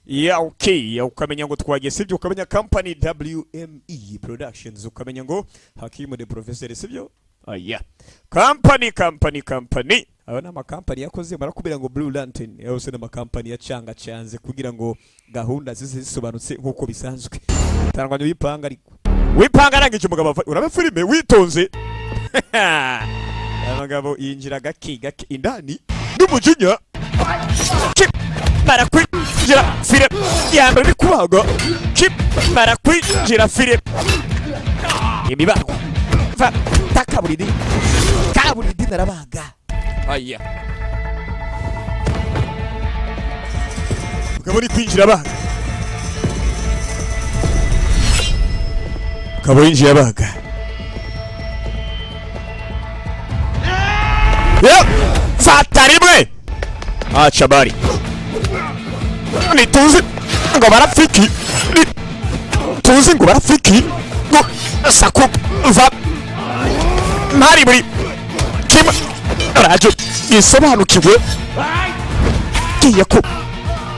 Ya okay, ukamenya ngo twagiye, sibyo? Ukamenya company WME Productions, ukamenya ngo Hakimu the Professor, sibyo? Aya company company company, aba ni amakampani yakoze, barakubwira ngo Blue Lantern yose ni amakampani yacanga cyanze kugira ngo gahunda zize zisobanutse nk'uko bisanzwe. Tangwanya wipanga, ariko wipanga arangije umugabo urabe filime witonze. Abagabo yinjira gake gake indani n'umujinya barakwinjira fire yambere bikubaga barakwinjira fire imibago va takaburidi kaburidi narabaga. Aya mugabo ni kwinjira abaga, mugabo yinjiye abaga. Fata rimwe aca bari nituzi ngo barafiki, tuzi ngo barafiki ngo saku va ntari buri kimwe rajo isobanukiwe kiye ko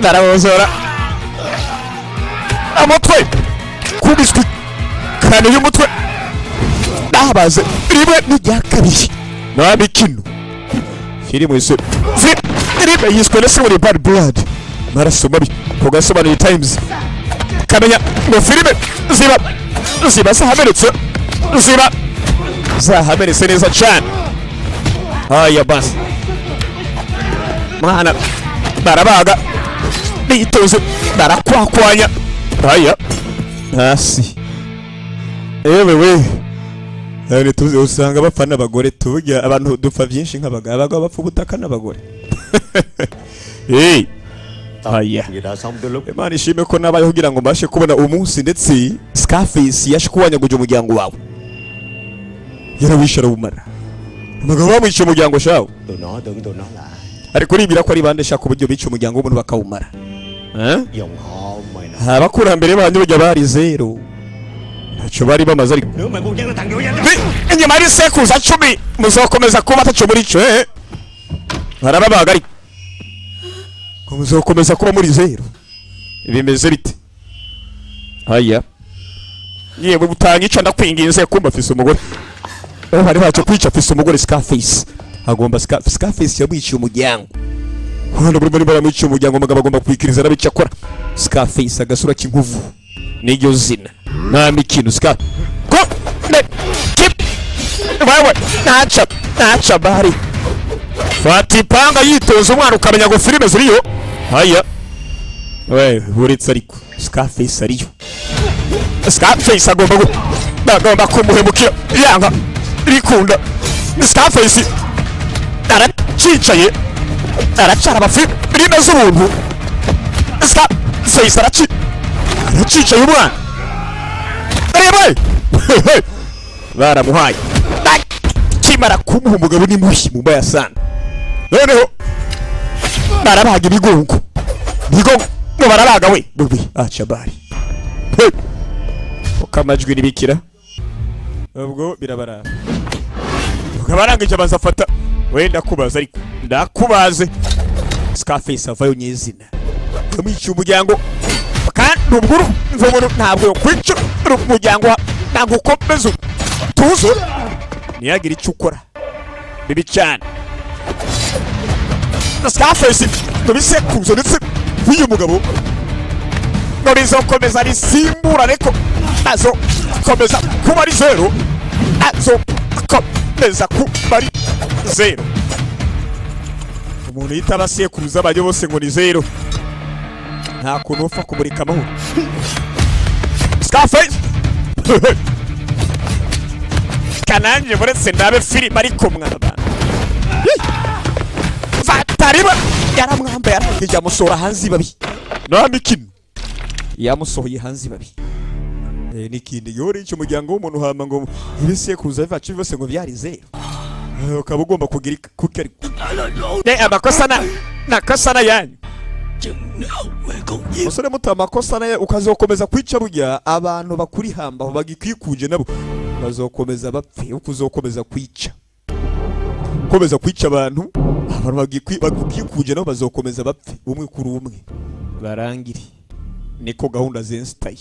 narabozora amutwe kubiswi kane y'umutwe nabaze rimwe n'irya kabiri nta mikino. Filime yiswe filime yiswe na muri Bad Blood, amaraso mabi ku gasobanuye Times. Kamenya ngo filime ziba zahamenetse, ziba zahamenetse neza cyane. Aya basi mwana barabaga bitoze barakwakwanya. Aya hasi ewe we none tuzi usanga bapfa n'abagore, tuburya abantu dupfa byinshi nk'abagabo, abagabo bapfa ubutaka n'abagore. Aya Imana ishime ko nabayeho kugira ngo mbashe kubona umunsi ndetse Scarface yaje kuwanyaguje umuryango wawe, yarawishe arawumara. Abagabo bamwica umuryango shawo, ariko uribwira ko ari bande shaka uburyo bica umuryango w'umuntu bakawumara? Abakurambere banyu burya bari zero, ntacyo bari bamaze, ariko inyuma y'ibisekuruza 10 muzokomeza kuba ataco muri ico. Barababaga ariko muzokomeza kuba muri zero. Bimeze bite? Aya yewe butanyica ndakwinginze kumba afise umugore. Aho bari baje kwica afise umugore Scarface, agomba Scarface yamwiciye umuryango. Hano buri baramwiciye umuryango, umugabo agomba kwikiriza arabica akora. Scarface agasura k'inkuvu niryo zina, nta mikino. Scar ko ne kip wewe nacha nacha bari fata ipanga yitoza umwana ukamenya ngo filime ziriyo. Aya we buretse ariko Scarface ariyo, Scarface agomba kumuhemukira yanga rikunda. Scarface aracicaye aracara abafilime z'ubuntu. Scarface aracicaye umwana reba baramuhaye kimara kumuha umugabo ni mubi mubaya sana. Noneho barabaga ibigongo ibigongo barabaga we bubi aca bari ukamajwi nibikira ubwo birabaraba. Ukabarangije abanza afata wenda kubaza ariko ndakubaze. Scarface avayo nyezina yamwica umuryango kandi ubwo mvumuru ntabwo kwica umuryango ntabwo ukomeza tuzo ntiyagira icyo ukora bibi cyane. Scarface tubisekuzo ndetse uyu mugabo ngo bizokomeza risimbura ariko azokomeza kuba ari zero, azokomeza kuba ari zero. Umuntu yita abasekuruza bajye bose ngo ni zero, nta kuntu upfa kumurika amahoro. Scarface kananje buretse ndabe filime ariko mwaba fatariba yaramwambaye arangije amusohora hanze ibabi nta mikino yamusohoye hanze ibabi. N'ikindi yori icyo umuryango w'umuntu hama ngo ibisekuruza bivacu byose ngo byari zero, ukaba ugomba kugira kuki ariko amakosa na nakosa na yanyu musore muto, amakosa nayo ukazokomeza kwica burya abantu bakuri hamba bagikwikuje nabo bazokomeza bapfe, uko uzokomeza kwica komeza kwica abantu bagikuje nabo bazokomeza bapfe umwe kuri umwe barangire. Niko gahunda zinsitaye,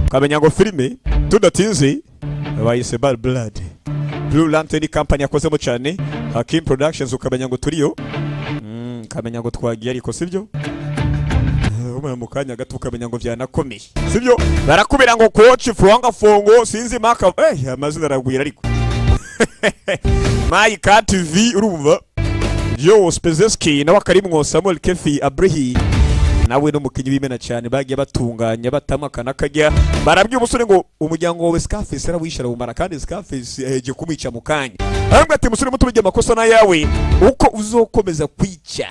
ukamenya ngo filime tudatinze bayise Bad Blood. Blue Lantern Company yakozemo cyane, Hakim Productions, ukamenya ngo turiyo. Ukamenya ngo twagiye, ariko sibyo? Mu kanya gato ukamenya ngo byanakomeye, sibyo? Barakubira ngo coach Fuanga Fongo, sinzi maka, amazina aragwira, ariko Mike TV, urumva Joe Spezeski nawe akarimwo, Samuel Kefi Abrahi nawe n'umukinnyi w'imena cyane. Bagiye batunganya batamaka kajya barabwiye umusore ngo umuryango wawe Scarface arawishara wumara, kandi Scarface aheje kumwica mu kanya. Arambwira ati: "Musore muto, ujya amakosa na yawe, uko uzokomeza kwica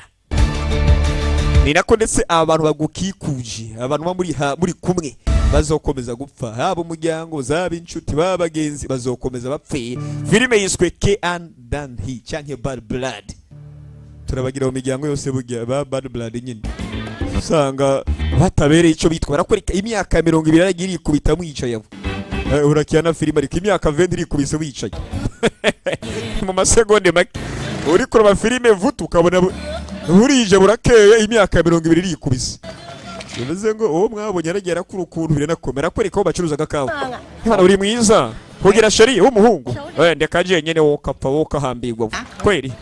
ni nako ndetse abantu bagukikuje, abantu ba muri kumwe bazokomeza gupfa, haba umuryango, zaba inshuti, baba bagenzi, bazokomeza bapfe." Filime yiswe K Dan He cyangwa Bad Blood. Turabagira mu miryango yose burya ba Bad Blood nyine usanga batabereye icyo bitwa. Barakwereka imyaka 20 yaragiye irikubita mwicaye aho. Urakina filime, ariko imyaka 20 irikubise wicaye mu masegonde make. Uri kureba filime vuta ukabona burije burakeye, imyaka 20 irikubise. Bivuze ngo uwo mwabonye yaragiye arakura ukuntu biranakomera. Kwereka aho bacuruza agakawa. Hano uri mwiza kugira chéri w'umuhungu. Ndeka jenyene, wowe ukapfa, wowe ukahambirwa kweri.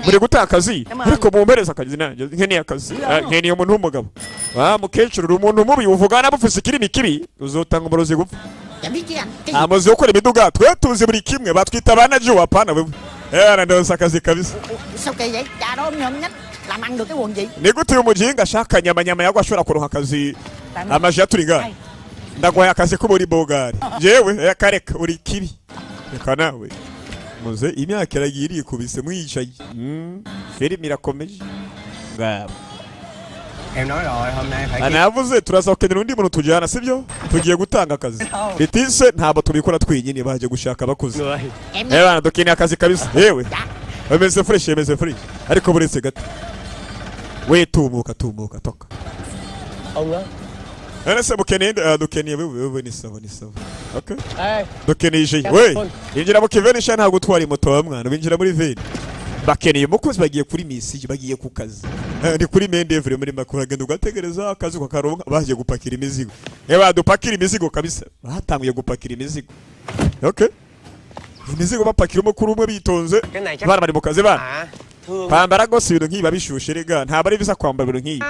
Muri gutaka akazi, ariko mumpereza akazi nanjye nkeneye akazi. Nkeneye umuntu w'umugabo. Wa mukecuru, uri umuntu mubi, uvuga nabi, ufise ikirimi kibi, uzotanga umurozi gupfa. Chả biết chứ anh cái gì. Amazu yo gukora imiduga twe tuzi buri kimwe, batwita ba najuwa, apana wewe. Ndonsa akazi kabisa. Sao kỳ vậy cha đó, nhom nhách làm ăn được cái quần gì? Ni gute uyu mujinga ashaka nyamanyama yagwa ashobora kuronka akazi amaji yaturinga? Ndaguhaye akazi ko muri bogari jewe. Kareka, uri kibi, reka nawe. Muze imyaka iragiye irikubise mwicaye. Filime irakomeje ngabo. Em nói rồi, hôm nay phải Navuze turaza gukenera undi muntu tujyana, sibyo? Tugiye gutanga akazi bitise, ntabwo tubikora twenyine, baje gushaka abakozi. Người Em Bana, dukeneye akazi kabisa. Yewe, ameze fresh, ameze fresh, ariko buretse gato we, tumuka tumuka toka. Ông đó. None se mukeneye nde? Ah, dukeneye wewe. Wewe ni sawa, ni sawa, okay. Ê. Dukeneye ije we, injira mu kiveni sha, ntabwo utwara moto wa mwana, winjira muri veni. Bakeneye umukozi, bagiye kuri mission, bagiye ku kazi. Ni kuri main-d'œuvre muri makuru, agenda ugategereza akazi ukakaronka. Bagiye gupakira imizigo. Badupakira imizigo kabisa, batanguye gupakira imizigo. Okay, imizigo bapakira umukuru umwe bitonze. Cái này chắc Bana bari mu kazi bana. À, thương. Kwambara rwose ibintu nk'ibi bishushe rega, ntabwo ari bisa kwambara ibintu nk'ibi.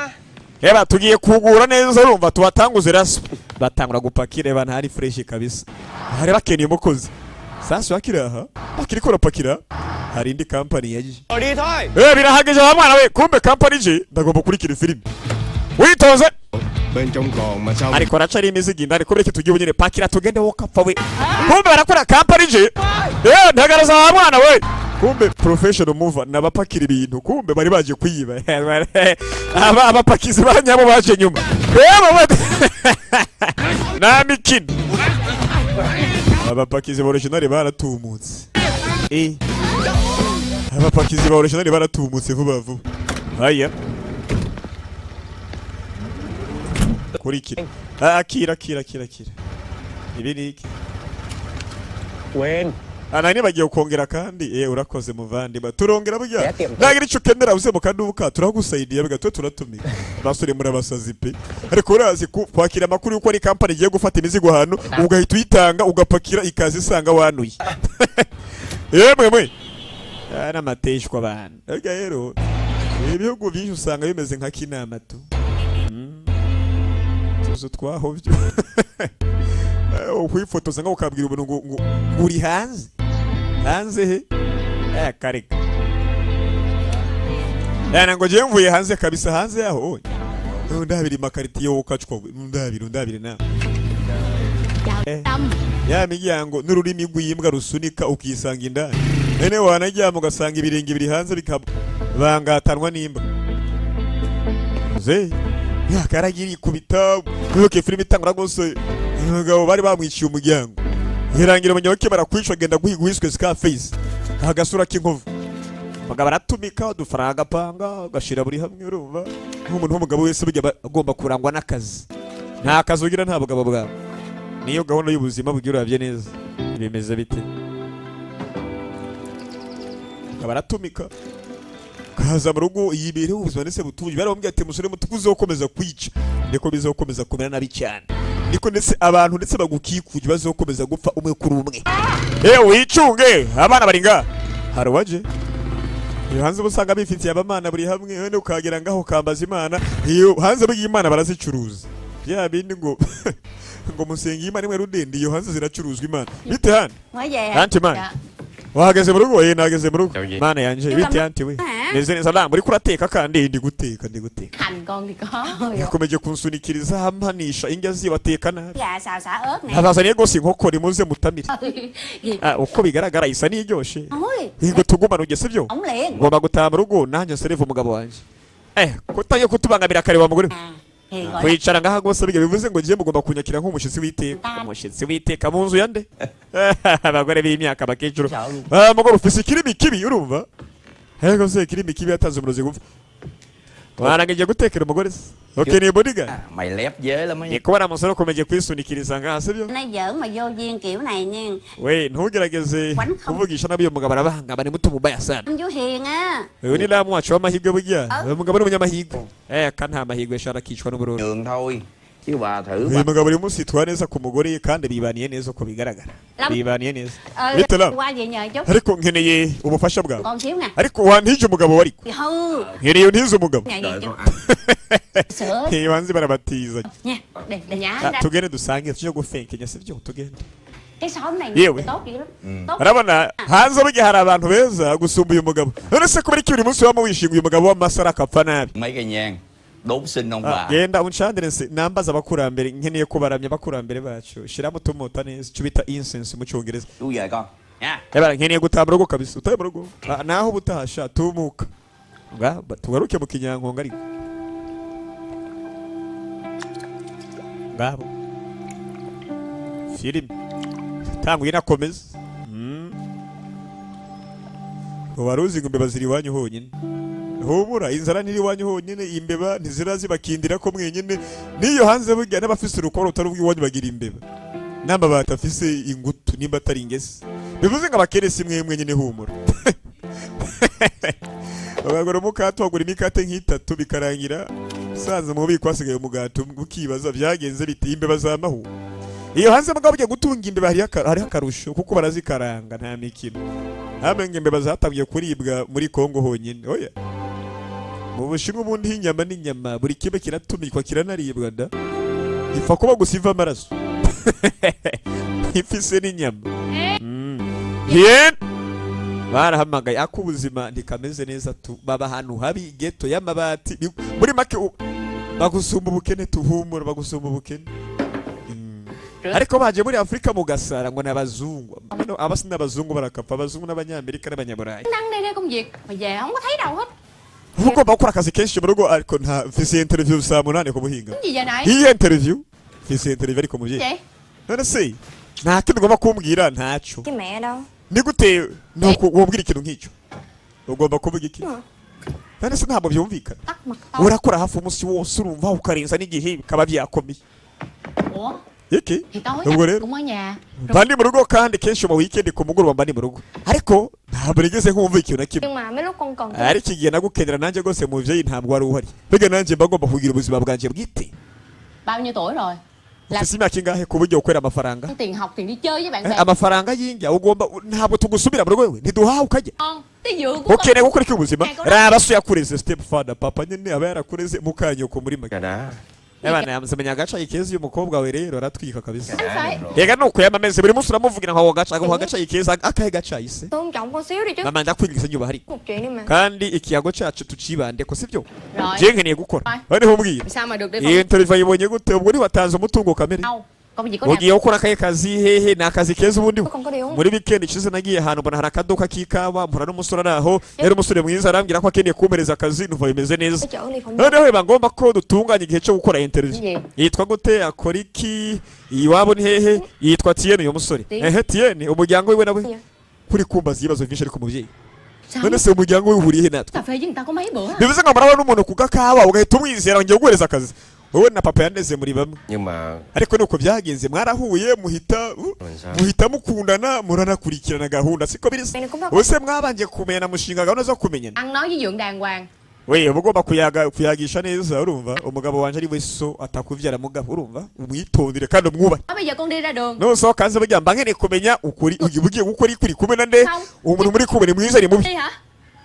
Eba tugiye kugura neza, urumva tubatanguze raso. Batangura gupakira, eba ntari fresh kabisa, hari bakeneye umukozi. Sasa bakiri aha, bakiri kurapakira, hari indi company yaje. Rồi, đi thôi. Birahagije wa mwana we. Kumbe company je, ndagomba kurikira filime witonze. Bên trong còn mà sao Ariko araca ari imizigo indani, kubera iki tugiye nyine pakira tugende, wowe ukapfa we. Kumbe barakora company je. Ntagaraza wa mwana we. Kumbe professional mover nabapakira ibintu, kumbe bari baje kwiba. Aba abapakizi ba nyabo baje nyuma. Baba nta mikino, abapakizi ba original baratumutse. Abapakizi ba original baratumutse vuba vuba. Haya, kurikira. Ah, akira, akira, akira, akira. Ibi ni iki? Quên. Nani bagiye kongera kandi. Urakoze muvandimwe, turongera burya. Yatemba. Nagira icyo ukenera uze mu kaduka turagusaidiye, bigatwe turatumika. Basore murabasazi pe, ariko urazi kwakira amakuru yuko ari company igiye gufata imizigo ahantu, ugahita uyitanga ugapakira, ikaza isanga wanuye. Yemwe mwe, aya n'amateshwa abantu. Ariko rero ibihugu byinshi usanga bimeze nka kinama tu. Tuzu twahovye. Ukwifotoza ngo ukabwira umuntu ngo uri hanze, hanze he? Kareka yana ngo jewe mvuye hanze kabisa, hanze yaho oye. Ndabiri makaritiye wowe ukacwa, ndabiri ndabiri na Chào Tâm. Ya miryango n'ururimi rw'imbwa rusunika ukisanga indani, none wanajyama ugasanga ibirenge biri hanze bikabangatanwa n'imbwa. Ze yakaragira ikubita ntuke. Filime itangura rwose, umugabo bari bamwiciye umuryango, irangira umunyabuke barakwica, agenda guhiga uwiswe Scarface, agasura k'inkovu. Umugabo aratumika udufaranga, agapanga agashira buri hamwe. Urumva nk'umuntu w'umugabo wese burya aba agomba kurangwa n'akazi. Nta kazi ugira nta bugabo bwawe. Niyo gahunda y'ubuzima bugira. Uravye neza bimeze bite? Akaba aratumika. Kaza mu rugo, yibereho ubuzima ndetse butuje. Baramubwira ati: "Musore muto, uzokomeza kwica niko bizokomeza kumera nabi cyane, niko ndetse abantu ndetse bagukikuje bazokomeza gupfa umwe kuri umwe." Wicunge abana bari ngaha. Hari uwaje iyo hanze, uba usanga bifitiye abamana buri hamwe. Wenda ukagera ngaho ukambaza Imana. Iyo hanze burya Imana barazicuruza, bya bindi ngo musenga Imana imwe rudende. Iyo hanze ziracuruzwa Imana. Bite hano? Mới về hả? Auntie man. Dạ. Wahageze mu rugo? Nahageze mu rugo. Mana yanje, bite auntie we? Ah. Meze neza. Lambo uriko urateka? Kandi ndi guteka, ndi guteka. Hành con thì có. Yakomeje kunsunikiriza, ampanisha indya ziwe, ateka nabi. Gà xào xả ớt nè. Nabazaniye rwose inkoko, nimuze mutamire. Gì? Ah, uko bigaragara isa n'iryoshe. Thôi, Ngo tugumane ugese byo. ổng liền. Ngomba gutaha mu rugo nanjye nsereve umugabo wanjye. Kutangiye kutubangamira kare wa mugore. À, thì gọi là Kwicara ngaha rwose bijya bivuze ngo ngiye mugomba kunyakira nk'umushyitsi w'iteka. Umushyitsi w'iteka mu nzu ya nde? Abagore b'imyaka, abakecuru. Ah, mugore ufise ikirimi kibi, urumva? Hego se, ikirimi kibi, yatanze umurozi gupfa. Warangije gutekera umugore se? Okay, ni bodyguard. Mày lép dế lắm ấy. Ni kubona umusore ukomeje kwisunikiriza ngaha, sibyo? Nó giỡn mà vô duyên kiểu này nha. We, ntugerageze kuvugisha nabi uyu mugabo, arabangama, ni muto mubaya sana. Anh chú Hiền á. Uyu ni ramu wacu w'amahirwe burya. Uyu mugabo ni umunyamahirwe. Ka nta mahirwe shara, akicwa n'ubururu. Nhường thôi chứ bà thử Uyu bà mugabo buri munsi yitwara neza ku mugore, kandi bibaniye neza uko bigaragara. Lam. Bibaniye neza. Ờ, Bite Lam? qua về nhờ chút. Ariko nkeneye ubufasha bwawe. Con xíu nè. Ariko wantije umugabo ariko. Thì hư. Nkeneye untize umugabo. Nhà về chút. Sữa Ntibanze barabatiza. nha. Để nhá Ah, ra. tugende dusange tujye gufenkenya, sibyo? Tugende. Cái xóm này Yewe. tốt dữ lắm. Tốt. Urabona hanze burya hari abantu beza gusumba uyu mugabo. None se kubera iki buri munsi waba wishinga uyu mugabo w'amasara akapfa nabi? Mấy cây nhang đốt xin ông Ah, bà. genda uncandire nse nambaza abakurambere, nkeneye kubaramya abakurambere bacu. Shiramo tumota neza, icyo bita incense mu Cyongereza. Chú về con nha. Ebara, nkeneye gutaha mu rugo kabisa. Utaye mu rugo. Ah, naho ubutahasha tumuka. Nga tugaruke mu kinyankonga ariko ngabo filime tanguye inakomeza. Wari uzi ngo imbeba ziri iwanyu honyine? Humura, inzara ntiri iwanyu honyine, imbeba ntizira zibakindira ko mwenyine. N'iyo hanze burya n'abafise urukoba rutari urw'iwanyu bagira imbeba n'amabati afise ingutu, nimba atari ingese. Bivuze ngo abakene si mwe mwenyine, humura. Bagura umukate, wagura imikate nk'itatu, bikarangira usanze mu bubiko hasigaye umugati umwe, ukibaza byagenze bite. Imbeba zamahu iyo hanze. Mugabo ugiye gutunga imbeba hariho akarusho kuko barazikaranga, nta mikino. Hamwe ngo imbeba zatangiye kuribwa muri Kongo honyine? Oya, mu Bushinwa ubundi inyama n'inyama, buri kimwe kiratumikwa, kiranaribwa da. Ipfa kuba gusa iva amaraso, ifise n'inyama. Bien, barahamagaye ako ubuzima ntikameze neza tu, baba ahantu habi, ghetto y'amabati. Muri make bagusumba ubukene, tuhumura, bagusumba ubukene. Ariko baje muri Afurika mugasara ngo n'abazungu. Bano aba si n'abazungu, barakapfa abazungu n'abanyamerika n'abanyaburayi. Năng đi ra công việc mà về không có thấy đâu hết. Uba ugomba gukora akazi kenshi mu rugo, ariko nta mfise interview saa 8 ku muhinga. Cái gì giờ này? Iyi interview, mfise interview ariko muvyeyi. Vậy? None se nta kindi ugomba kumbwira? Ntaco. Chứ mẹ đâu. Ni gute nuko wambwira ikintu nk'icyo? Ugomba kuvuga iki? None se ntabwo byumvikana? Tắt mặt tao. Urakora hafi umunsi wose, urumva ukarenza n'igihe bikaba byakomeye. Ủa? Iki? Thì tối Ubwo rero cũng ở nhà. Mba ndi mu rugo, kandi kenshi mu weekend ku mugoroba mba ndi mu rugo, ariko ntabwo nigeze nkumva ikintu na kimwe. Nhưng mà mấy lúc con cần Ariko igihe nagukenera nanjye rwose muvyeyi ntabwo wari uhari. Mbega nanjye mba ngomba kugira ubuzima bwanjye bwite. Bao nhiêu tuổi rồi? Làm Ufise imyaka ingahe ku buryo ukorera amafaranga? tiền học, tiền đi chơi với bạn bè. Amafaranga y'indya ugomba, ntabwo tugusubira mu rugo, wewe ntiduhawe ukajya. Con, cái giường của con. Ukeneye gukora iki ubuzima? Raba so yakureze, step father, papa nyine aba yarakureze, mukanyoko muri make. Abana yamusemenya agacayi keza. Uyu mukobwa we rero aratwika kabisa. Anh phải Rega nuko yama ameze, buri munsi uramuvugira ngo gaca ngo agacayi keza, akahe gacayi se? Tôn trọng con xíu đi chứ. Mama, ndakwinginze nyubaha ariko. Một chuyện đi mà. Kandi ikiyago cacu tucibande ko, sibyo? Rồi. Je nkeneye gukora. Noneho umbwira. Sao mà được đi Iyi interview ayibonye gute? Ubwo ntiwatanze umutungo kamere? Đâu? Công việc có nào? Ugiye gukora akahe kazi? Hehe? Ni akazi keza ubundi? Con có đi uống. Muri weekend ishize nagiye ahantu, mbona hari akaduka k'ikawa, mpura n'umusore ari aho. Yari umusore mwiza, arambwira ko akeneye kumpereza akazi, numva bimeze neza. Cái chỗ đi phỏng vấn. Noneho biba ngombwa ko dutunganya igihe cyo gukora interview. Gì? Yitwa gute? Akora iki? Iwabo ni hehe? Yitwa Tiene uyu musore. Tiene. Ehe, Tiene, umuryango wiwe nawe Iya. kuri kumbaza ibibazo byinshi ariko muvyeyi. Sao? None se umuryango we uhuriye he natwe? Cà phê với người ta có mấy bữa à? Bivuze ngo murabona n'umuntu ku gakawa ugahita umwizera ngo ngiye guhereza akazi. Wowe na papa yandeze muri bamwe. Nhưng mà Ariko nuko byagenze, mwarahuye muhita mình sao? Muhita mukundana, muranakurikirana gahunda, siko biri se? Ubuse mwabanje kumenyana, mushinga gahunda zo kumenyana? Ăn nói với dượng đàng hoàng. We, uba ugomba kuyaga, kuyagisha neza, urumva? Umugabo wanje ari we so atakuvyara, mugabo, urumva, umwitondere kandi umwubahe. Nói bây giờ con đi ra đường. Nusohoka hanze, burya mba nkeneye kumenya ukuri ugiye gukora iki, uri kumwe na nde? Không. Umuntu muri kumwe ni mwiza, ni mubi? Đi hả?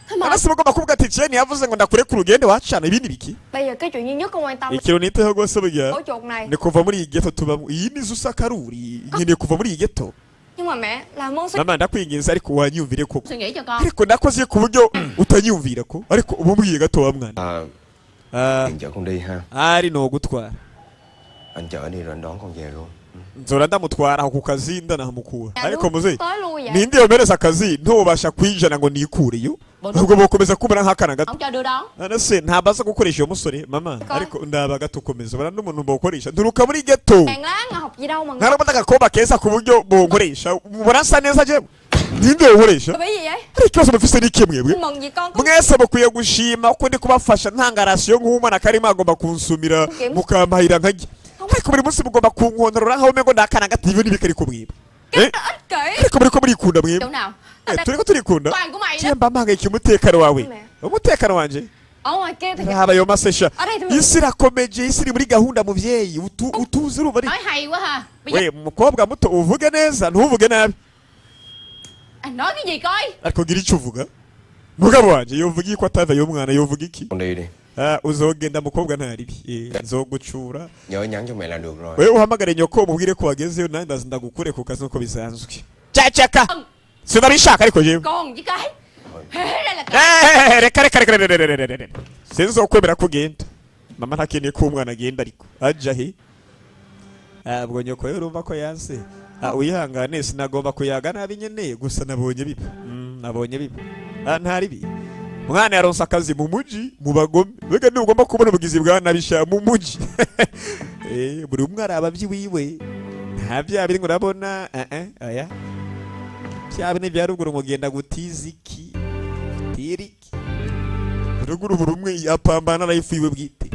Thôi mà. Arasi ugomba kuvuga ati Jane yavuze ngo ndakure ku rugendo wacana ibindi biki. Bây giờ cái chuyện duy nhất con quan tâm Ikintu niteho rwose burya ổ chuột này. Ni kuva muri iyi ghetto tubamo, iyi ni usakaruri, nkeneye kuva muri iyi ghetto. Nhưng mà mẹ làm ơn suy Mama, ndakwinginze, ariko wanyumvire koko. Suy nghĩ cho con. Ariko nakoze ku buryo utanyumvira ko, ariko uba umbwiye gato wa mwana. À, Ah, anh chở con đi ha. Ari no gutwara. Anh chở đi rồi anh đón con về luôn. Nzora ndamutwara aho ku kazi, ndanahamukura. Ariko muzeyi, tới lui vậy. Ninde yomereza akazi ntubasha kwinjana ngo nikureyo, ahubwo bokomeza kumera nk'akana gato? Không cho đưa đón. None se ntabaza gukoresha uwo musore, mama? Ariko ndaba gato, ukomeza ubona n'umuntu bokoresha nturuka muri ghetto. Hàng lá ngà học gì đâu mà Nkarabona agakobwa keza ku buryo bonkoresha, mubona nsa neza jewe, ninde yokoresha? Bị gì vậy? Ariko ikibazo mufise ni iki mwebwe? Mừng gì con có Mwese mukwiye gushima ko ndi kubafasha, ntanga ration nk'umwana karimo agomba kunsumira, mukampahira nkarya, ariko buri munsi mugomba kunkontorora nkaho umengo ndakana gato. Ibyo ntibikari ko mwebwe. Eh? ích kỷ. Ariko muriko murikunda mwebwe. Chỗ nào? Eh, turiko turikunda. Toàn của mày đó. Mba mpangayika umutekano wawe, Mẹ. umutekano wanje. Ở ngoài kia thì Raba ayo masesha. Ở đây thì Isi irakomeje, isi iri muri gahunda, muvyeyi. Utuzi, urumva ari Nói hay quá ha. Bây giờ we mukobwa muto, uvuge neza, ntuvuge nabi. anh nói cái gì coi. Ariko gira icyo uvuga, mugabo wanje. Yovuga iki ko atava y'umwana, yovuga iki? Con đi đi. Ah, uzogenda mukobwa, ntaribi. Eh, nzogucura. Nhớ nhắn cho mẹ là được rồi. Wewe uhamagare nyoko umubwire ko wagezeyo, nanjye ndaza ndagukure ku kazi nk'uko bisanzwe. Cacaka, sinabishaka ariko jewe. Con với cái. Thế ra là Eh, reka reka reka reka reka reka reka, sinzokwemera ko ugenda. Mama ntakeneye ko umwana agenda, ariko aja he? Ubwo nyoko yo urumva ko yanse. Ah, wihangane, sinagomba kuyaga nabi nyene, gusa nabonye biba. Nabonye biba. Ah, ntari bi umwana yaronse akazi mu muji mu bagome. Mbega ntugomba kubona ubugizi bwa nabi sha mu muji. Eh, buri umwe araba vyiwiwe, nta vya biri ngo urabona. Eh eh, oya, vya bine vya ruguru ngo genda gutiza iki tiriki ruguru, buri umwe apambana life yiwe bwite.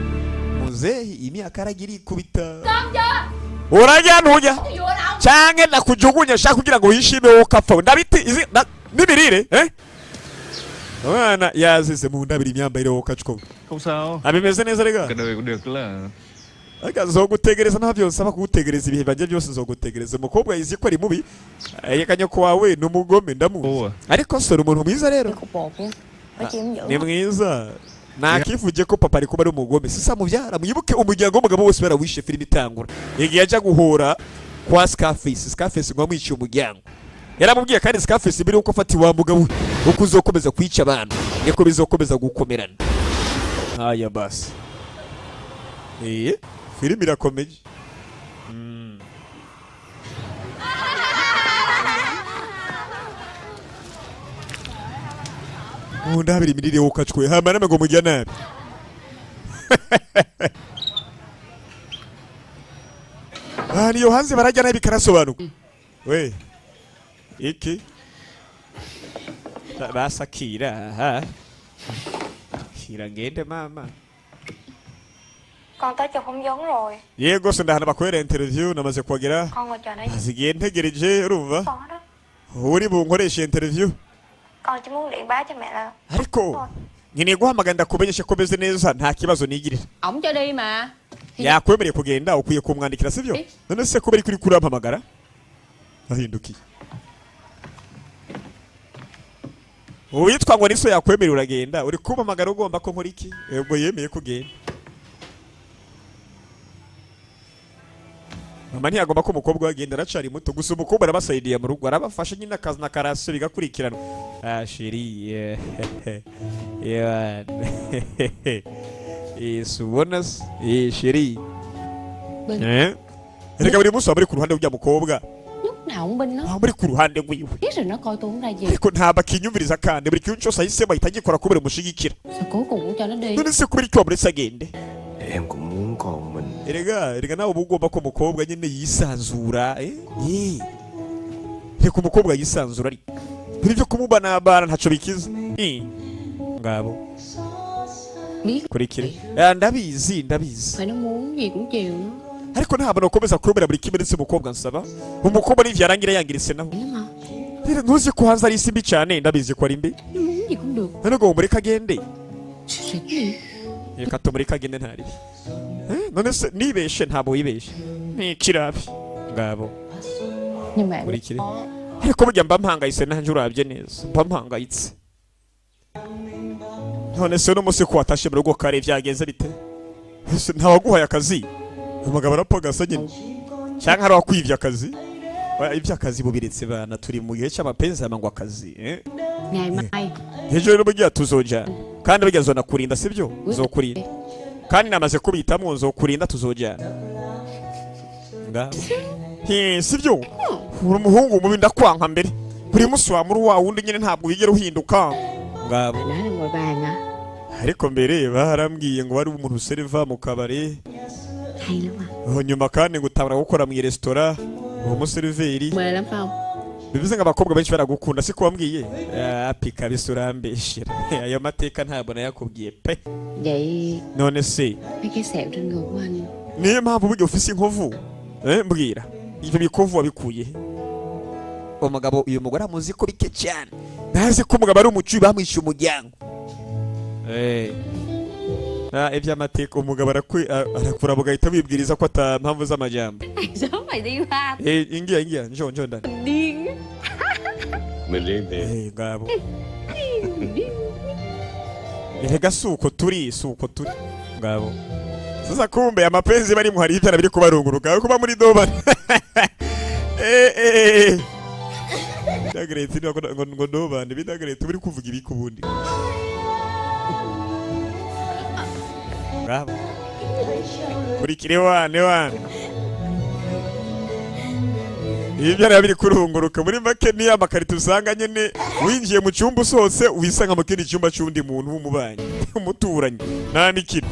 Muzehi imyaka aragira ikubita. Con chưa? Urajya ntujya? Cái vừa đâu? Canke nakujugunya shaka kugira ngo wishime, wowe ukapfa ndabiti izi n'imirire. Eh, umwana yazize mu ndabiri imyambarire, wowe ukacwa. Không sao. Abimeze neza rega. Cái đời cũng được là Ariko nzogutegereza, nta byose kugutegereza, ibihe bajya byose nzogutegereza. Umukobwa yizi ko ari mubi, reka nyoko wawe ni umugome, ndamuzi. Cô à? Ariko sora umuntu mwiza rero. Cục bột nha. Có chi cũng dữ. Ni mwiza, nakivuge ko papa ari kuba ari umugome, sisa mubyara. Mwibuke umuryango w'umugabo wose barawishe. Filime itangura igihe ajya guhura kwa Scarface. Scarface ngo amwiciye umuryango, yaramubwiye kandi Scarface mbere yuko afata iwa mugabo we, uko uzokomeza kwica abantu niko bizokomeza gukomerana. Haya basi, eh, filime irakomeje. Mundabira imirire wokacwe hama namwe ngo mujya nabi. Ah, niyo hanze barajya nabi karasobanuka we iki. Basakira aha kira ngende mama. Con tới chụp phỏng vấn rồi. Yego se, ndahana bakorera interview, namaze kuhagera. Con ngồi chờ nãy Zigiye ntegereje, urumva? con đó. Uri bunkoreshe interview. Con chỉ muốn điện báo cho mẹ là Ariko nkeneye guhamagara ndakumenyesha ko meze neza, nta kibazo nigirira. Ổng cho đi mà. Thì Yakwemereye kugenda, ukwiye kumwandikira, sibyo? Eh. None se kubera kuri kurampamagara ahindukiye uwitwa ngo niso yakwemerera uragenda, uri kumpamagara ugomba ko nkora iki? Ubwo yemeye kugenda. Mama ntiyagomba ko umukobwa we agenda, aracari muto. Gusa umukobwa arabasayidiye mu rugo, arabafasha nyine akazi na karasiyo bigakurikiranwa. Ah chérie, eh, eh, ubona se, eh chérie. Bên- Eh, erega buri munsi waba uri ku ruhande rw'ujya mukobwa. Lúc nào cũng binh nó. Waba uri ku ruhande rwiwe. Biết rồi nó coi tôi không ra gì. Ariko ntabwo akinyumviriza, kandi buri kintu cyose ahisemo ahita agikora kubera umushigikira. Sao cuối cùng cũng cho nó đi. None se kubera icyo wamuretse agende? Em cũng muốn con mình Erega erega nawe uba ugomba ko umukobwa nyine yisanzura, eh. Eh. Reka umukobwa yisanzura, ariko ibyo kumubanabana ntacyo bikiza. Eh. Ngabo. Biết Kurikire. Eh, ndabizi, ndabizi. Phải nó muốn gì cũng chiều nó Ariko ntabwo nakomeza kurumira buri kimwe ndetse umukobwa nsaba umukobwa n'ivyarangira yangiritse naho. Lắm mà. Rero ntuzi ko hanze ari isi mbi cyane, ndabizi ko ari mbi. Nó muốn gì cũng được. None ngo mureke agende. Suy gì. Reka tumureke agende ntaribi. Eh, none se nibeshe? Ntabwo wibeshe, ni ikirabi ngabo. Nhưng mà em Kurikire, ariko burya mba mpangayitse nanjye, urabye neza mba mpangayitse. None se uno munsi ko watashe mu rugo kare byagenze bite? Ese ntawaguhaye akazi? Umugabo arapagasa nyine, cyangwa hari uwakwivye akazi? Oya, iby'akazi bubiretse bana, turi mu gihe cy'amapenzi ngo akazi, eh? Ngày mai Ejo rero burya tuzojana, kandi burya nzonakurinda, sibyo? Nzokurinda, kandi namaze kubitamwo, nzokurinda, tuzojana ngabo. He, sibyo? Uri umuhungu mubi, ndakwanka mbere. Buri munsi wa muri wa wundi nyine, ntabwo wigera uhinduka ngabo. Bà nói là ngồi bàn à? Ariko mbere barambwiye ngo wari umuntu userva mu kabari. Hay lắm à. Nyuma kandi ngo utabura gukora mu resitora, uwo museriveri. Mê lắm phải không? Bivuze ngo abakobwa benshi baragukunda, siko wambwiye? Api kabisa, urambeshera, ayo mateka ntabwo nayakubwiye pe. Vậy None se mấy cái sẹo trên người của anh niyo mpamvu burya ufise inkovu? Eh, mbwira, ibyo bikovu wabikuye he? Umugabo, uyu mugore amuzi ko bike cyane, ntazi ko umugabo ari umucuyi bamwishyuye umuryango. Eh. Ah, iby'amateka umugabo arakuraba ugahita wibwiriza ko ata mpamvu z'amajyamba. Sớm mày đi qua. Eh, ingia, ingia, njo, njo ndani. Điên. Mình riêng thì Eh, ngabo, erega si uko turi, si uko turi ngabo. Sasa kumbe amapenzi bari hari ibyana biri kubarunguruka kuba muri doba. Eh eh eh, Dagreti ngo ngo ngo dobane bidagreti buri kuvuga ibiki ubundi ngabo? Kurikire wane wane, ibi byana biri kurunguruka muri make ni amakarito usanga nyine winjiye mu cyumba usohotse wisanga mu kindi cyumba cy'undi muntu w'umubanyi, umuturanyi, nta mikino.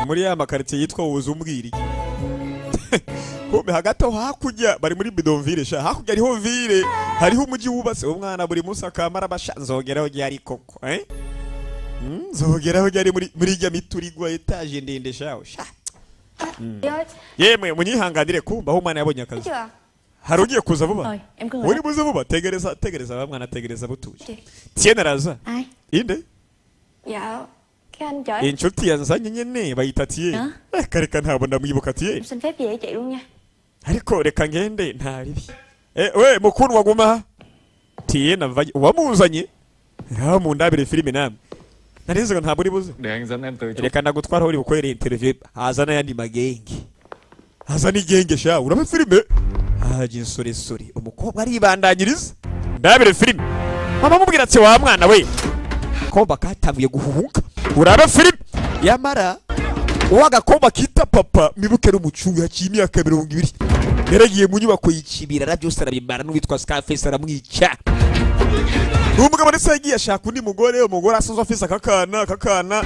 Muri ya makaritsiye yitwa Wuzumbwiri. Kumbe hagati aho hakurya bari muri bidonville sha, hakurya hariho ville, hariho umujyi wubatse. Umwana buri munsi akamara basha nzogeraho ryari koko, eh? Nzogeraho ryari muri ijya miturigwa etaje ndende shaho sha. Chị ơi, Yemwe munyihanganire, kumva aho umwana yabonye akazi. Chưa? Hari ugiye kuza vuba. Thôi em cứ ngồi Uri đó. buze vuba, tegereza, tegereza ba mwana, tegereza butuje. Chị. Tiene araza. Ai? Inde? Dạ, cái anh chở em Inshuti yanzanye nyene bayita Tiye. Reka reka, ntabwo ndamwibuka Tiye. Xin phép về với chị luôn nha. Ariko reka ngende, nta ribi. Eh, we mukuru waguma Tiye navaye uwamuzanye ngaho mundabire filime namwe. Narize ngo ntabwo uri buze. Để anh dẫn em tới chỗ Reka ndagutwara aho uri bukorere interview, haza n'ayandi magenge, haza n'igenge sha. Urabe filime, haje insoresore, umukobwa aribandanyiriza. Ndabire filime, mama amubwira ati: "Wa mwana we." Akobwa katanguye guhuhuka. Urabe filime, yamara uwo agakobwa kita papa mibuke n'umucungu haciye imyaka 20 yaragiye mu nyubako yikibirara byose arabimara, n'uwitwa Scarface aramwica. Uwo mugabo ndetse yagiye ashaka undi mugore, umugore asanzwe afise akakana, akakana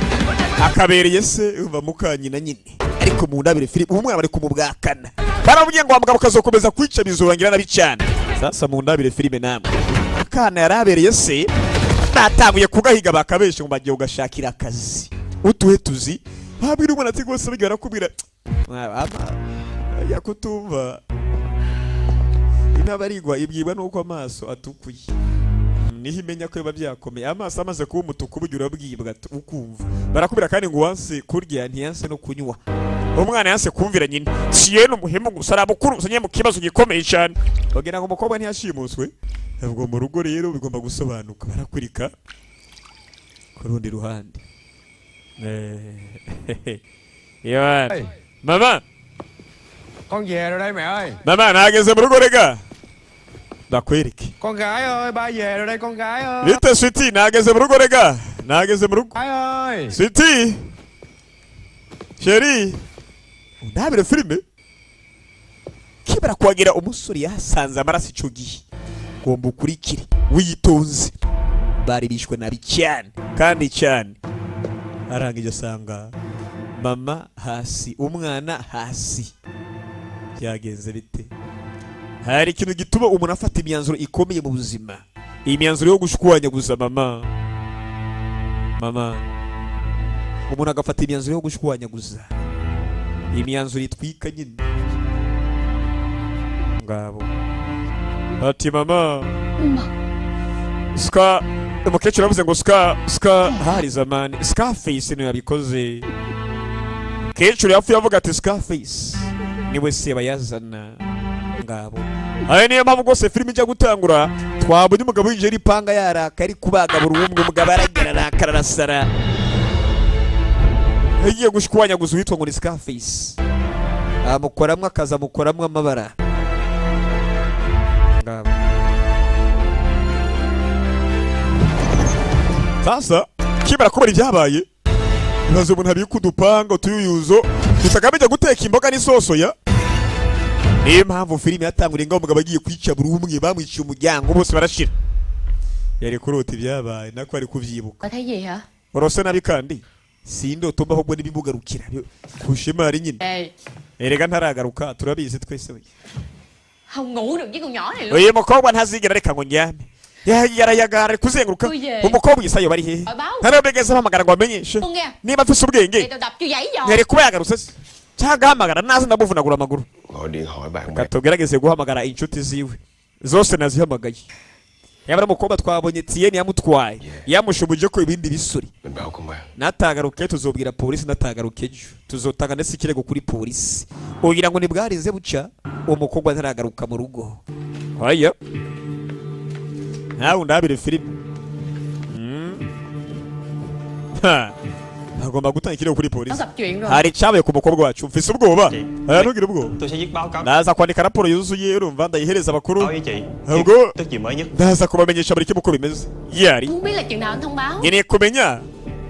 akabereye se umva mukanyina nyine. Ariko mu ndabire filime, ubu mwana bari kumubwakana, baramubwiye ngo wa mugabo kazokomeza kwica bizorangira nabi cyane. Sasa mu ndabire filime namwe, akana yarabereye se batanguye kugahiga, bakabesha ngo bagiye ugashakira akazi utuhe tuzi. Babwira umwana ati rwose bijya barakubwira yakutumva intabarigwa ibwirwa nuko amaso atukuye, niho imenya ko biba byakomeye. Amaso amaze kuba umutuku burya urabwibwa ukumva barakubwira. Kandi ngo uwanse kurya ntiyanse no kunywa. Umwana yanse kumvira nyina. Siyene umuhemu gusa aramukuruza mu kibazo gikomeye cyane, bagira ngo umukobwa ntiyashimuswe. Ubwo mu rugo rero bigomba gusobanuka, barakurika ku rundi ruhande. Yohana mama. Con về rồi đây mẹ ơi. Mama, nageze mu rugo, rega ndakwereke. Con gái ơi, ba về rồi đây con gái ơi. Bite sweetie, nageze mu rugo, rega nageze mu rugo. Gái ơi. Sweetie, chérie, undabire filime. Kibara kuhagira umusore yahasanze amaraso ico gihe, ngomba ukurikire witonze. Bari bishwe nabi cyane kandi cyane. Arangije asanga mama hasi, umwana hasi. Byagenze bite? Hari ikintu gituma umuntu afata imyanzuro ikomeye mu buzima. Imyanzuro yo gushwanyaguza mama. Mama. Umuntu agafata imyanzuro yo gushwanyaguza. Imyanzuro itwika nyine. Ngabo. Ati mama. Ska umukecuru avuze ngo ska ska hari zamani Scarface niwe yabikoze. Kecuru yapfuye avuga ati Scarface niwe se bayazana. Ngabo. Aya niyo mpamvu rwose filime ijya gutangura twabonye umugabo winjiye n'ipanga yaraka ari kubaga buri umwe, umugabo aragera arakara arasara. Yagiye gushwanyaguza uwitwa ngo ni Scarface. Amukoramwe akaza amukoramwe amabara. Ngabo. Sasa kibara kubara ibyabaye ibibazo umuntu abika udupanga utuyuzo tutagamije guteka imboga n'isoso ya. Niyo mpamvu filime yatanguriye ngo umugabo agiye kwica buri umwe bamwiciye umuryango bose barashira. Yari kurota ibyabaye nako ari kuvyibuka. Urose nabi kandi sindoto mbaho ubwo nibimugarukira kushimari nyine. Erega ntaragaruka turabizi twese we. Uyu mukobwa ntazigera reka ngo njyame. Yarayagara kuzenguruka umukobwa isayo bari hehe ntarabegeza bahamagara ngo amenyeshe niba afise ubwenge yari kuba yagarutse se cyangwa ahamagara naze ndamuvunagura amaguru. Katugerageze guhamagara inshuti ziwe zose nazihamagaye. Yabara umukobwa twabonye Tien yamutwaye yamushubuje ko ibindi bisuri natagaruke tuzobwira polisi natagaruke ejo tuzotanga ndetse ikirego kuri polisi ugira ngo nibwarize buca uwo mukobwa ntaragaruka mu rugo. Haya nawe ndabire filime. Agomba gutanga ikirego kuri polisi. Hari cyabaye ku mukobwa wacu mfise ubwoba. Aya ntugire ubwoba. Naza kwandika raporo yuzuye urumva ndayihereza abakuru. Ubwo ndaza kubamenyesha buri kimwe uko bimeze. Yari. Nkeneye kumenya.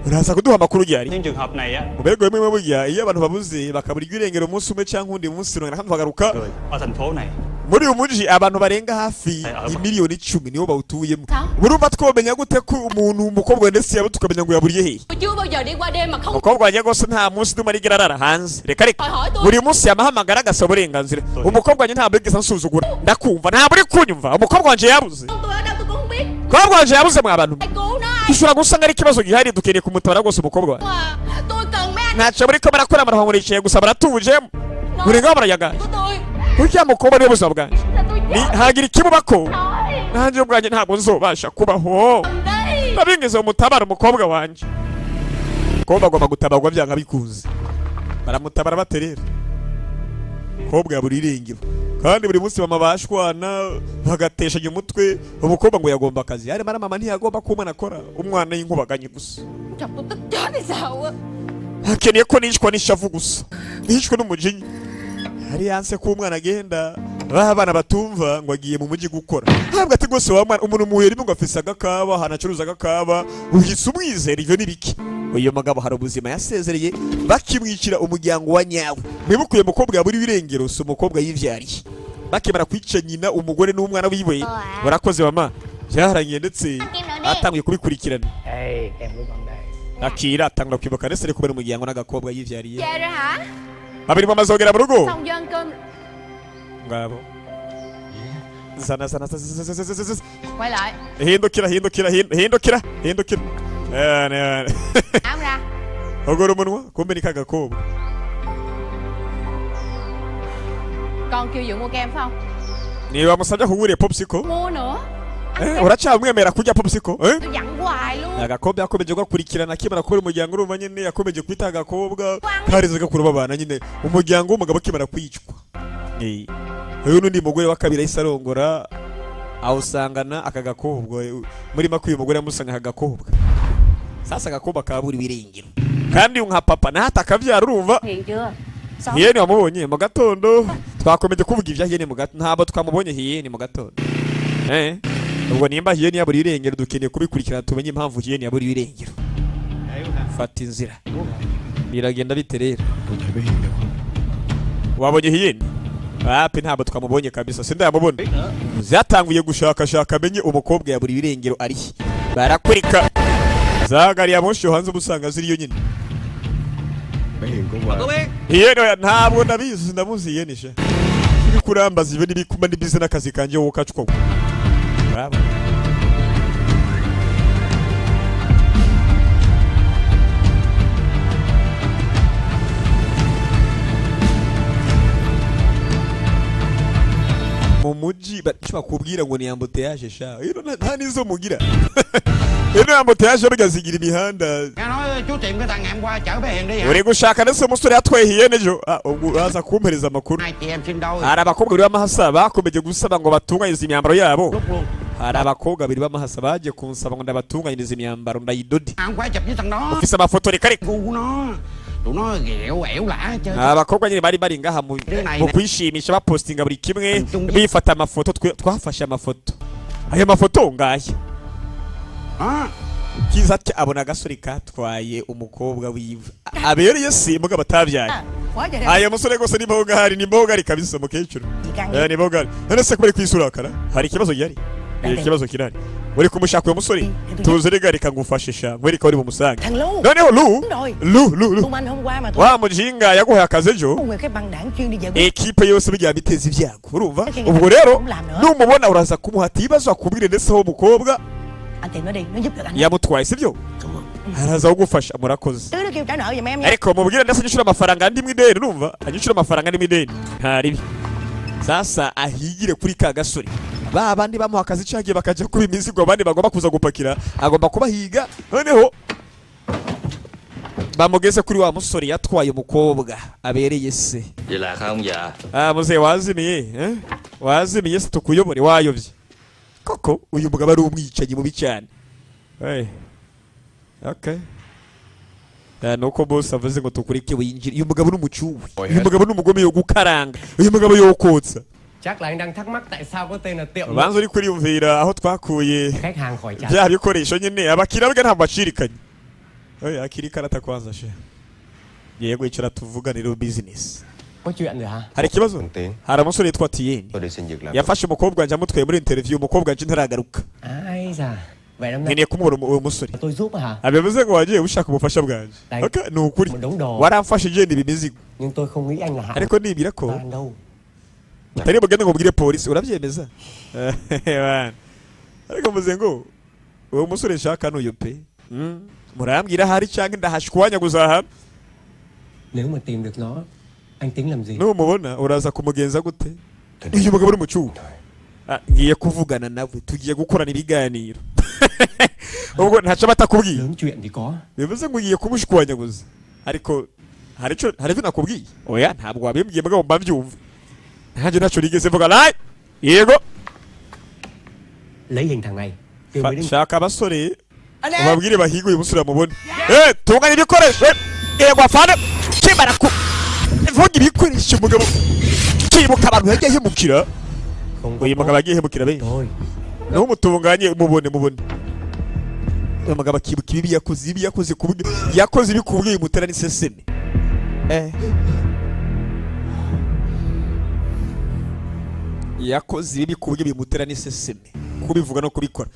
Uraza kuduha amakuru yari. Mu bigo bimwe burya iyo abantu babuze bakabura irengero umunsi umwe cyangwa undi munsi runaka bagaruka. Muri uyu mujyi abantu barenga hafi imiliyoni 10 nibo bawutuyemo. Urumva twomenya gute ko umuntu umukobwa ndetse yabo tukamenya ngo yaburiye hehe? Umukobwa wanjye rwose nta munsi ndumva arigera arara hanze. Reka reka. Buri munsi yamahamagara agasaba uburenganzira. Umukobwa wanjye ntabwo yigeze ansuzugura. Ndakumva ntabwo uri kunyumva. Umukobwa wanjye yabuze. Umukobwa wanjye yabuze mwa bantu. Ushobora gusanga ari ikibazo gihari dukeneye kumutabara rwose umukobwa wanjye. Ntacyo muri ko barakora barahamurikiye gusa baratuje. Buri ngaho barayagaye. Uriya mukobwa niwe buzima bwanjye. Hagira ikimubako nanjye ubwanjye ntabwo nzobasha kubaho. Ndabingize umutabara umukobwa wanjye. Umukobwa agomba gutabarwa byanga bikunze. Baramutabara baterera. Umukobwa yabura irengero. Kandi buri munsi mama bashwana bagateshanya umutwe. Umukobwa ngo yagomba akazi. Arimo ara mama ntiyagomba ko umwana akora. Umwana y'inkubaganye gusa. Akeneye ko nishwa n'ishavu gusa. Nishwe n'umujinya. Hari yanse ko umwana agenda abana batumva ngo agiye mu mujyi gukora. Ntabwo ati gose wa mwana umuntu muhuye rimwe ngo afise agakaba hanacuruza agakaba uhise umwizera ivyo nibiki. Uyu mugabo hari ubuzima yasezereye bakimwicira umuryango wa nyawe. Mwibukuye mukobwa yaburi birengero si umukobwa yivyariye. Bakimara kwica nyina umugore n'umwana wiwe barakoze mama byarangiye ndetse atangiye kubikurikirana. Akira atangura kwibuka ndetse ari kubera umuryango n'agakobwa yivyariye. Babiri mama zogera mu rugo. Ngabo. Zana zana zana. Quay lại. Hindukira hindukira hindukira hindukira. Eh. Ogora umunwa kumbe ni kagakobwa. Con kêu Dượng mua kem phải không? Niba musabye kuguriye popsicle. Mua nữa. Uracyamwemera kurya popsicle? Tôi dặn hoài luôn. Agakobwa yakomeje gakurikirana akimara kubera umuryango urumva nyine yakomeje kwita agakobwa karize gakuru babana nyine umuryango w'umugabo akimara kwicwa. Uyu n'undi mugore wa kabiri ahise arongora awusangana aka gakobwa muri make uyu mugore yamusanga aka gakobwa. Sasa agakobwa kabura ibirengero. Kandi nka papa natakabyara urumva. Hiyeni wamubonye mu gatondo twakomeje kuvuga ibya Hiyeni mu gatondo ntabwo twamubonye Hiyeni mu gatondo. Ubwo nimba Hiyeni yabura irengero dukeneye kubikurikirana tumenye impamvu Hiyeni yabura irengero. Fata inzira. Biragenda bite rero? Wabonye Hiyeni? Wapi ntabwo twamubonye kabisa sindayamubona. Zatanguye gushakashaka amenye umukobwa yabura irengero ari. Barakurika. Za gari ya moshi hanze ubusanga ziriyo nyine. Hiyeni ntabwo ndabizi ndamuzi Hiyeni she. Kurambaza ibe nibikuma nibize nakazi kanje wowe kacwa. Bravo. mujyi bakubwira ngo ni embouteillage sha. Ino nta nizo mugira. Ino embouteillage burya zigira imihanda. Nghe nói chú tìm cái thằng ngày hôm qua chở bé Hiền đi hả? Uri gushaka ndetse umusore yatwehiye nejo. Ubwo uraza kumpereza amakuru. Hai chị em sinh đôi. Hari abakobwa babiri b'amahasa bakomeje gusaba ngo batunganyirize imyambaro yabo. Hari abakobwa babiri b'amahasa bagiye kunsaba ngo ndabatunganyirize imyambaro ndayidode. Không phải chụp với thằng đó. Ufise amafoto reka reka. Gu của nó. Tụi nó ghẹo ẻo lả chơi. Abakobwa nyine bari bari ngaha mu kwishimisha bapostinga buri kimwe bifata amafoto, twafashe amafoto. Ayo mafoto ngaya. Kiza ati abona agasore katwaye umukobwa wiwe abereye se mugabo atabyaye. Aya musore gose ni bogari, ni bogari kabisa mukecuru. Ni bogari. None se kubari kwisurakara hari ikibazo gihari? Ikibazo kirari. Uri kumushaka uyo musore tuze rega reka ngufashe sha nkwereka uri bumusange. Noneho Lu Lu Lu Lu wa mujinga yaguhaye akazi ejo, ekipe yose bijya biteza ibyago urumva. Ubwo rero numubona uraza kumuhata ibibazo akubwire ndetse aho umukobwa yamutwaye sibyo? Araza kugufasha murakoze. Ariko mubwire ndetse anyishura amafaranga andi mwideni urumva? Anyishura amafaranga andi mwideni. Ntaribi. Sasa ahigire kuri ka gasore. Ba bandi bamuha akazi cagiye bakaja kuba imizigo abandi bagomba kuza gupakira, agomba kubahiga noneho bamugeze kuri wa musore yatwaye umukobwa abereye se. Vậy là không dạ. Muze wazimiye, eh? Wazimiye se tukuyobore wayobye. Koko uyu mugabo ari umwicanyi mubi cyane. Hey. Okay. Nuko boss avuze ngo tukureke winjire. Uyu mugabo n'umucuwe. Uyu mugabo n'umugome yo gukaranga. Uyu mugabo yo kotsa. Chắc là anh đang thắc mắc tại sao có tên là tiệm. Banza uri kuriyumvira aho twakuye khách hàng khỏi trả. Bya bikoresho nyine abakira bwa ntabwo bacirikanye. Oya akiri karata kwanza she. Yego icara tuvuganire business. Có chuyện rồi hả? Hari ikibazo? Hari umusore yitwa Tien. Yafashe umukobwa wanje amutwaye muri interview, umukobwa wanje ntaragaruka. Ai da. Vậy năm nay nkeneye kumubona uwo musore. Tôi giúp hả? Abivuze ngo wagiye ushaka ubufasha bwanje. Okay, ni ukuri. Waramfashije ni bimizigo. Nhưng tôi không nghĩ anh là hạng. Ariko nibira ko utari bugende ngo ubwire polisi urabyemeza? Ariko mvuze ngo uwo musore nshaka n'uyu pe. Murambwira hari cyangwa ndahashwanya guzaha. Nếu mà tìm được nó, anh tính làm gì? Numubona uraza kumugenza gute? Uyu mugabo uri mucuwe. Ngiye kuvugana nawe, tugiye gukorana ibiganiro. Ubwo ntaco batakubwiye. Lớn chuyện thì có. Bivuze ngo ugiye kumushwanya guza. Ariko hari ico hari ivyo nakubwiye? Oya ntabwo wabimbwiye mugabo mba mbyumva. Ntanjye ntaco nigeze mvuga lai. Yego. Lấy hình thằng này. Shaka abasore ubabwire bahiga uyu musore bamubone. Tunganya ibikoresho. Yego afana. Kimara ku vuga ibikoresho umugabo kibuka abantu yagiye ahemukira. Uyu mugabo yagiye ahemukira benshi. Numutunganye mubone mubone. Uyu mugabo akibuka ibibi yakoze, ibi yakoze kubwe yakoze ibikubwiye mutera n'iseseme. Yakoze ibibi kubwe bimutera n'iseseme. Kubivuga no kubikora.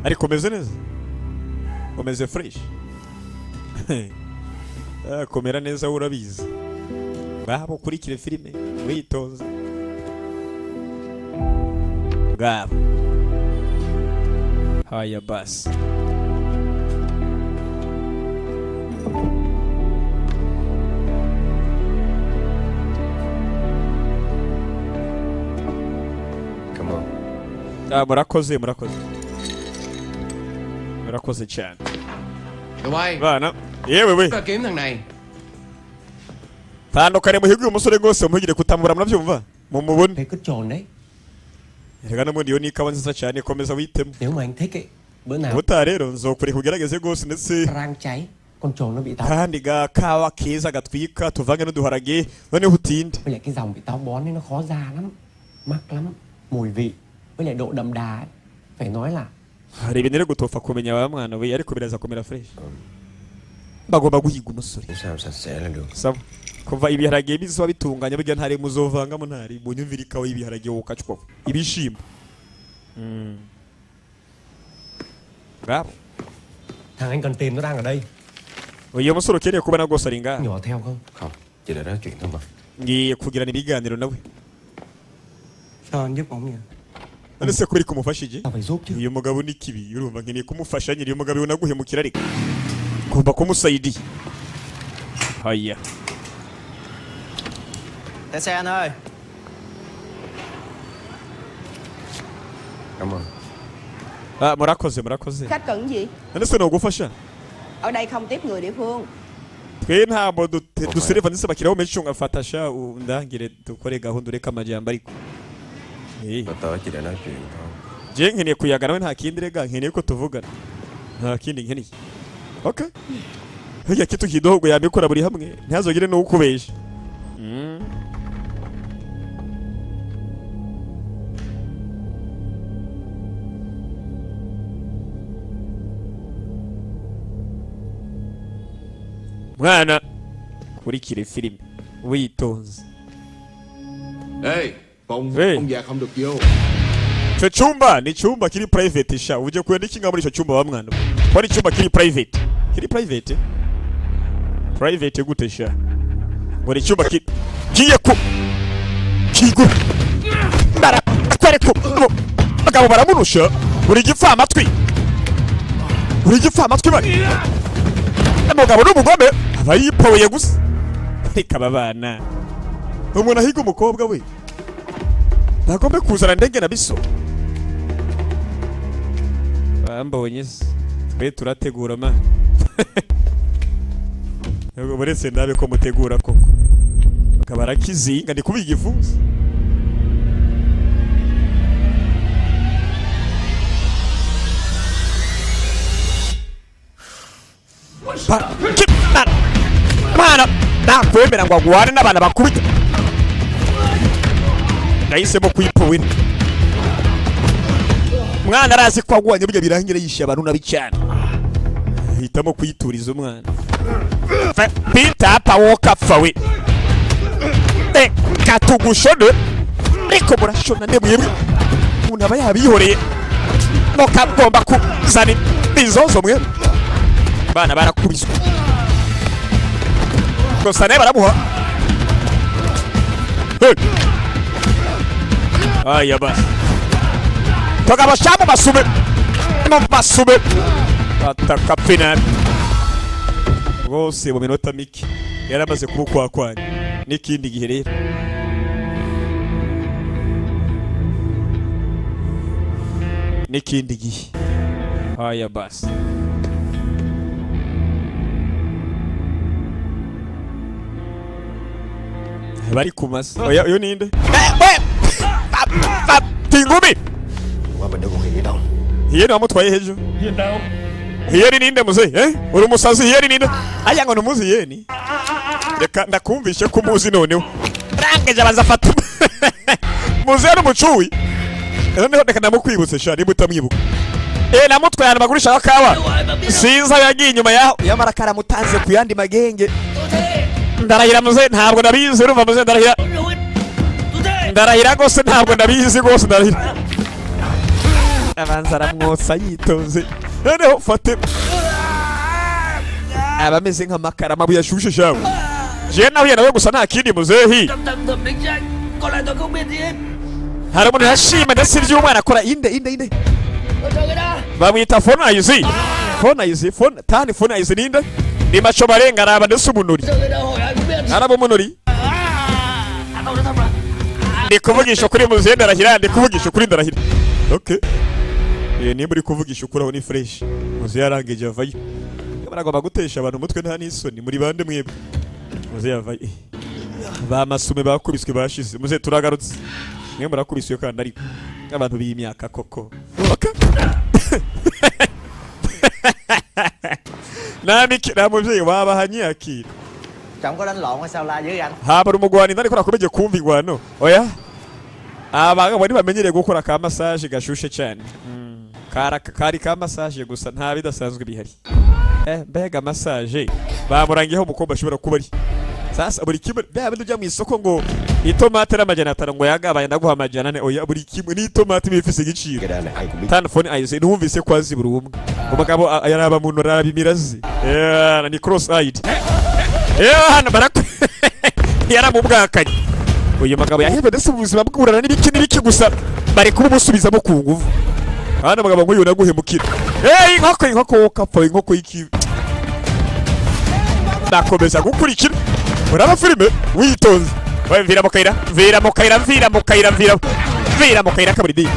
Ariko meze neza. Umeze fresh. Komera neza urabizi. Babo kurikire filime witonze. Gabo. Haya basi. Come on. Murakoze murakoze. Murakoze cyane. Tụi Bana, yewe we. Kiếm thằng này. Tandukane muhigwe uyu musore rwose muhigire kutamura murabyumva? Mumubone. Cái cứt tròn đấy. Erega n'ubundi iyo ni ikawa nziza cyane komeza witemo. Nếu mà anh thích ấy, bữa nào Ubutaha rero nzokureka ugerageze rwose ndetse rang cháy, con trồn nó bị táo. Kandi gakawa keza gatwika tuvange n'uduharage noneho utinde. Với lại cái dòng bị táo bón ấy nó khó ra lắm, mắc lắm, mùi vị với lại độ đậm đà ấy. Phải nói là hari ibintu rero gutopfa kumenya wa mwana we ariko biraza kumera fresh. Bagomba guhiga umusore. Sao sạch sẽ là được. Sawa. Kuva ibiharage bizoba bitunganya burya ntare muzovangamo ntari munyumvira ikawa y'ibiharage wokacwa ibishimbo. Ngabo. Thằng anh cần tìm nó đang ở đây. Uyu musore ukeneye kubona rwose ari ngaha. Nhỏ theo không? Không, chỉ để nói chuyện thôi mà. Ngiye kugirana ibiganiro nawe. Sao anh giúp ông nhỉ? None se kubera kumufashije? Tao phải giúp chứ. Uyu mugabo ni kibi urumva nkeneye kumufasha nyiri uyu mugabo unaguhemukira ariko. Ngomba kumusaidiya. Haya. Để xe anh ơi. Cảm ơn. Ah, murakoze, murakoze. Khách cần gì? None se nogufasha? Ở đây không tiếp người địa phương. Twe ntabwo dusereva ndetse abakiriya menshi, ngafata sha undangire dukore gahunda, ureke amajyamba ariko. Eh. Tôi tới chỉ để nói chuyện thôi. Je nkeneye kuyaga nawe, nta kindi rega, nkeneye ko tuvugana, nta kindi nkeneye. Okay, hirya kitu kidogo yabikora buri hamwe, ntihazogire n'uwukubesha. Mwana, kurikire filime witonze. Ê, phòng Ê. ông già không được vô. Icyo cyumba ni icyumba kiri private sha. Ujye kuyenda ikinga muri icyo cyumba wa mwana, ko ari icyumba kiri private, kiri private, private gute sha? Ngo ni icyumba kiri kiye ku kigo barakwereka abagabo baramunusha. Buri gipfa amatwi, buri gipfa amatwi, bari umugabo n'umugome aba yipoye gusa. Reka aba bana, umuntu ahiga umukobwa we ntagombe kuzana ndege na biso. Bambonye se, twe turategura man. Ntabwo buretse ndabe ko mutegura koko, bakaba barakizinga ndi kubiga igifunsi. Mwana nakwemera ngo agwane n'abana bakubita, nahisemo kwipowera. Mwana arazi ko agwanye burya birangira yishe abantu nabi cyane, hitamo kwituriza umwana. Peter pa wokapfa we, reka tugushone, ariko murashona nde mwebwe? Umuntu aba yabihoreye mukagomba kuzana inzozo mwe. Bana barakubiswe gusa nawe baramuha. Hey! Aya basi tugabasha mu masume, mu masume atakapfina rwose. Mu minota mike yaramaze kubukwakwanya. N'ikindi gihe rero, n'ikindi gihe. Aya basi bari kumasa. Oya, uyu ninde? Tingumi. Qua mình đâu còn hiện đâu. Hiyeni wamutwaye hejuru. Hiyeni ninde muze? Eh? Uri umusazi, hiyeni ninde? Aya ngo numuzi hiyeni. Reka ndakumvishe ko umuzi noneho. Rangeje abanza afata. Muze n'umucuwi. Noneho reka ndamukwibutse sha niba utamwibuka. Eh, namutwaye ahantu bagurisha kawa. Sinzi aho yagiye inyuma yaho. Yamara karamutanze ku yandi magenge. Ndarahira muze ntabwo ndabizi, urumva muze, ndarahira. Ndarahira rwose ntabwo ndabizi rwose, ndarahira. Abanza aramwotsa yitonze. Noneho fate aba ameze nk'amakara, amabuye ashushe shawe. Je nahuye nawe gusa, nta kindi muzehi. Hari umuntu yashima ndetse iby'umwana akora. Inde, inde, inde? Bamwita Fonayizi, Fonayizi, Fon tani Fonayizi ninde? Ni maco marenga, araba ndetse umunuri, araba umunuri. Ndi kuvugisha kuri muzehe, ndarahira, ndi kuvugisha kuri, ndarahira. Okay. Eh, nimba uri kuvugisha ukuri aho ni fresh. Muzehe yarangije avayo. Baragomba gutesha abantu umutwe, nta n'isoni? Muri bande mwebwe? Muzehe yavayo. Eh, ba masume bakubiswe bashize. Muzehe turagarutse, mwe murakubiswe kandi ariko abantu b'imyaka koko. Okay. Nta nta muvyeyi wabahanye akira. Trọng có đánh lộn hay sao la dữ anh? Habara umugwani ariko nakomeje kumva ingwano. Oya, abagabo ntibamenyereye gukora ka massage gashushe cyane. Kara kari ka massage gusa, nta bidasanzwe bihari. Eh, mbega massage bamurangiyeho umukobwa ashobora kuba ari sasa buri kimwe bya bindi ujya mu isoko ngo itomate n'500 ngo yagabaye ndaguha 400. Oya, buri kimwe n'itomate bifise igiciro. Cái đời này ai cũng biết. Telefone ayize numvise ko azi buri umwe. Umugabo yaraba muntu, araba imirazi. Eh, ni cross eyed. Eh, hano barak yaramubwakanye. Uyu mugabo yahebwe ndetse ubuzima bw'uburana n'ibiki n'ibiki, gusa bari kubumusubizamo ku nguvu. Hano mugabo nk'uyu naguhemukira. Eh, inkoko, inkoko wokapfa, inkoko y'iki. Ndakomeza gukurikira. Uraba filime witonze. Wewe mvira mu kayira, mvira mu kayira, mvira mu kayira, mvira. Mvira mu kayira kaburi di.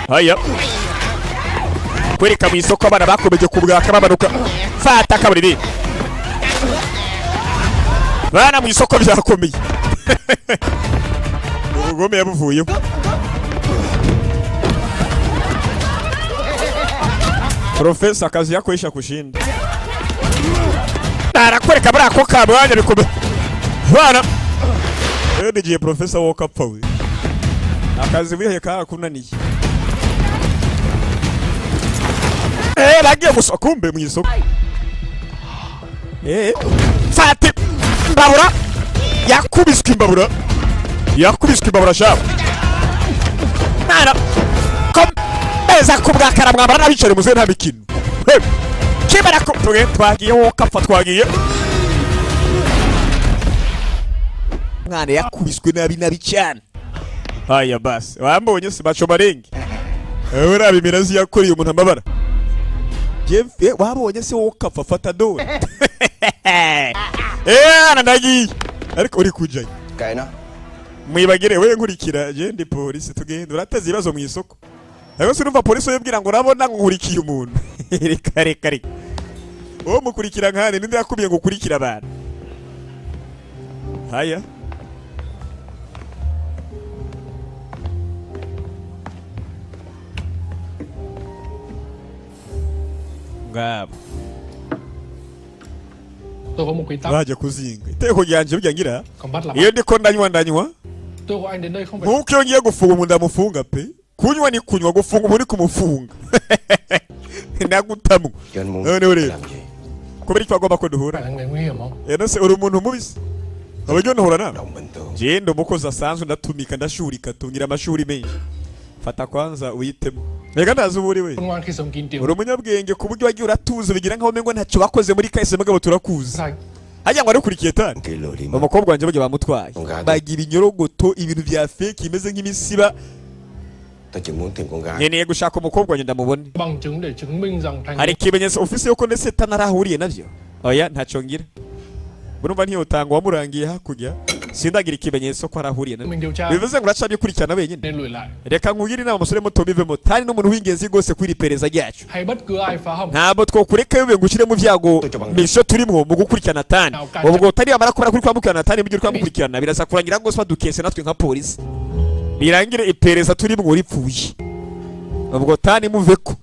Haya kwereka mu isoko abana bakomeje kubwaka bamanuka fata kaburiri bana mu isoko byakomeye ubugome yabuvuyeho. Profesa kazi yako isha kushinda. Arakwereka muri ako kamwanya bikomeye bana. Nigiye profesa wowe apfa we akazi wihaye karakunaniye. Bagiye gusa kumbe mu isoko. Fati imbabura yakubiswe imbabura yakubiswe imbabura shabo mwana komeza kubwakara mwambara n'abicare muze nta mikino kibara ko twagiye wowe apfa twagiye. Mwana yakubiswe nabi nabi cyane. Haya basi wambonye si baco marengi wewe urabimirazi yakoreye umuntu amabara. Jeff wabonye se wowe kapfa fata dore. Ndagiye ariko uri kujayo Kệ nó. Mwibagire we nkurikira je ndi polisi tugenda urateza ibibazo mu isoko. Ariko sinumva polisi yibwira ngo urabona nkurikiye umuntu. Reka reka reka. Uwo mukurikira nkane ninde yakubiye ngo ukurikira abantu. Haya. Ngabo. Tôi có một quy tắc. Baje kuzinga. Iteko ryanje burya ngira. Còn bắt là Iyo ndiko ndanywa ndanywa. Tôi gọi anh đến đây không phải. Nkuko iyo ngiye gufunga umuntu ndamufunga pe. Kunywa ni kunywa, gufunga umuntu ni kumufunga. Ndagutamwe. None ureba. Kubera icyo agomba ko duhura. Phải là người nguy hiểm không? Ese uri umuntu mubi se? Abaryo ntuhura nawe? Je ndi umukozi asanzwe ndatumika ndashurika tungira amashuri menshi. Fata kwanza uyitemo. Reka ndazi ubu uri we. Khôn ngoan khi sống kín tiếng. Uri umunyabwenge ku buryo wagiye uratuza bigira nkaho umengo ntacyo bakoze muri kahise mugabo turakuzi. Hajya ngo arukurikiye tani. Umukobwa wanje burya bamutwaye. Bagira ibinyorogoto ibintu vya fake imeze nk'imisiba. Tôi chỉ muốn tìm con gái. Nkeneye gushaka umukobwa wanje ndamubone. Bằng chứng để chứng minh rằng Thành Hari ikimenyetso ufise yuko ndetse tanarahuriye navyo. Oya ntacyo ngira. Urumva ntiyotanga wamurangiye hakurya. Sindagira ikimenyetso ko arahuriye navyo. mình điều tra Bivuze ngo uracabikurikirana wenyine. nên lùi lại. Reka nkugire inama musore muto bivemo tani n'umuntu w'ingenzi rwose kwiri pereza ryacu. Hay bất cứ ai phá hỏng Ntabwo twokureka yobe ngo ushyire mu byago misho turimo mu gukurikirana tani. Ubwo tani yamara kubara kuri kwamukirana tani mu kwamukurikirana birasa kurangira rwose badukese natwe nka polisi. Birangire iperereza turimo ripfuye. Ubwo tani muveko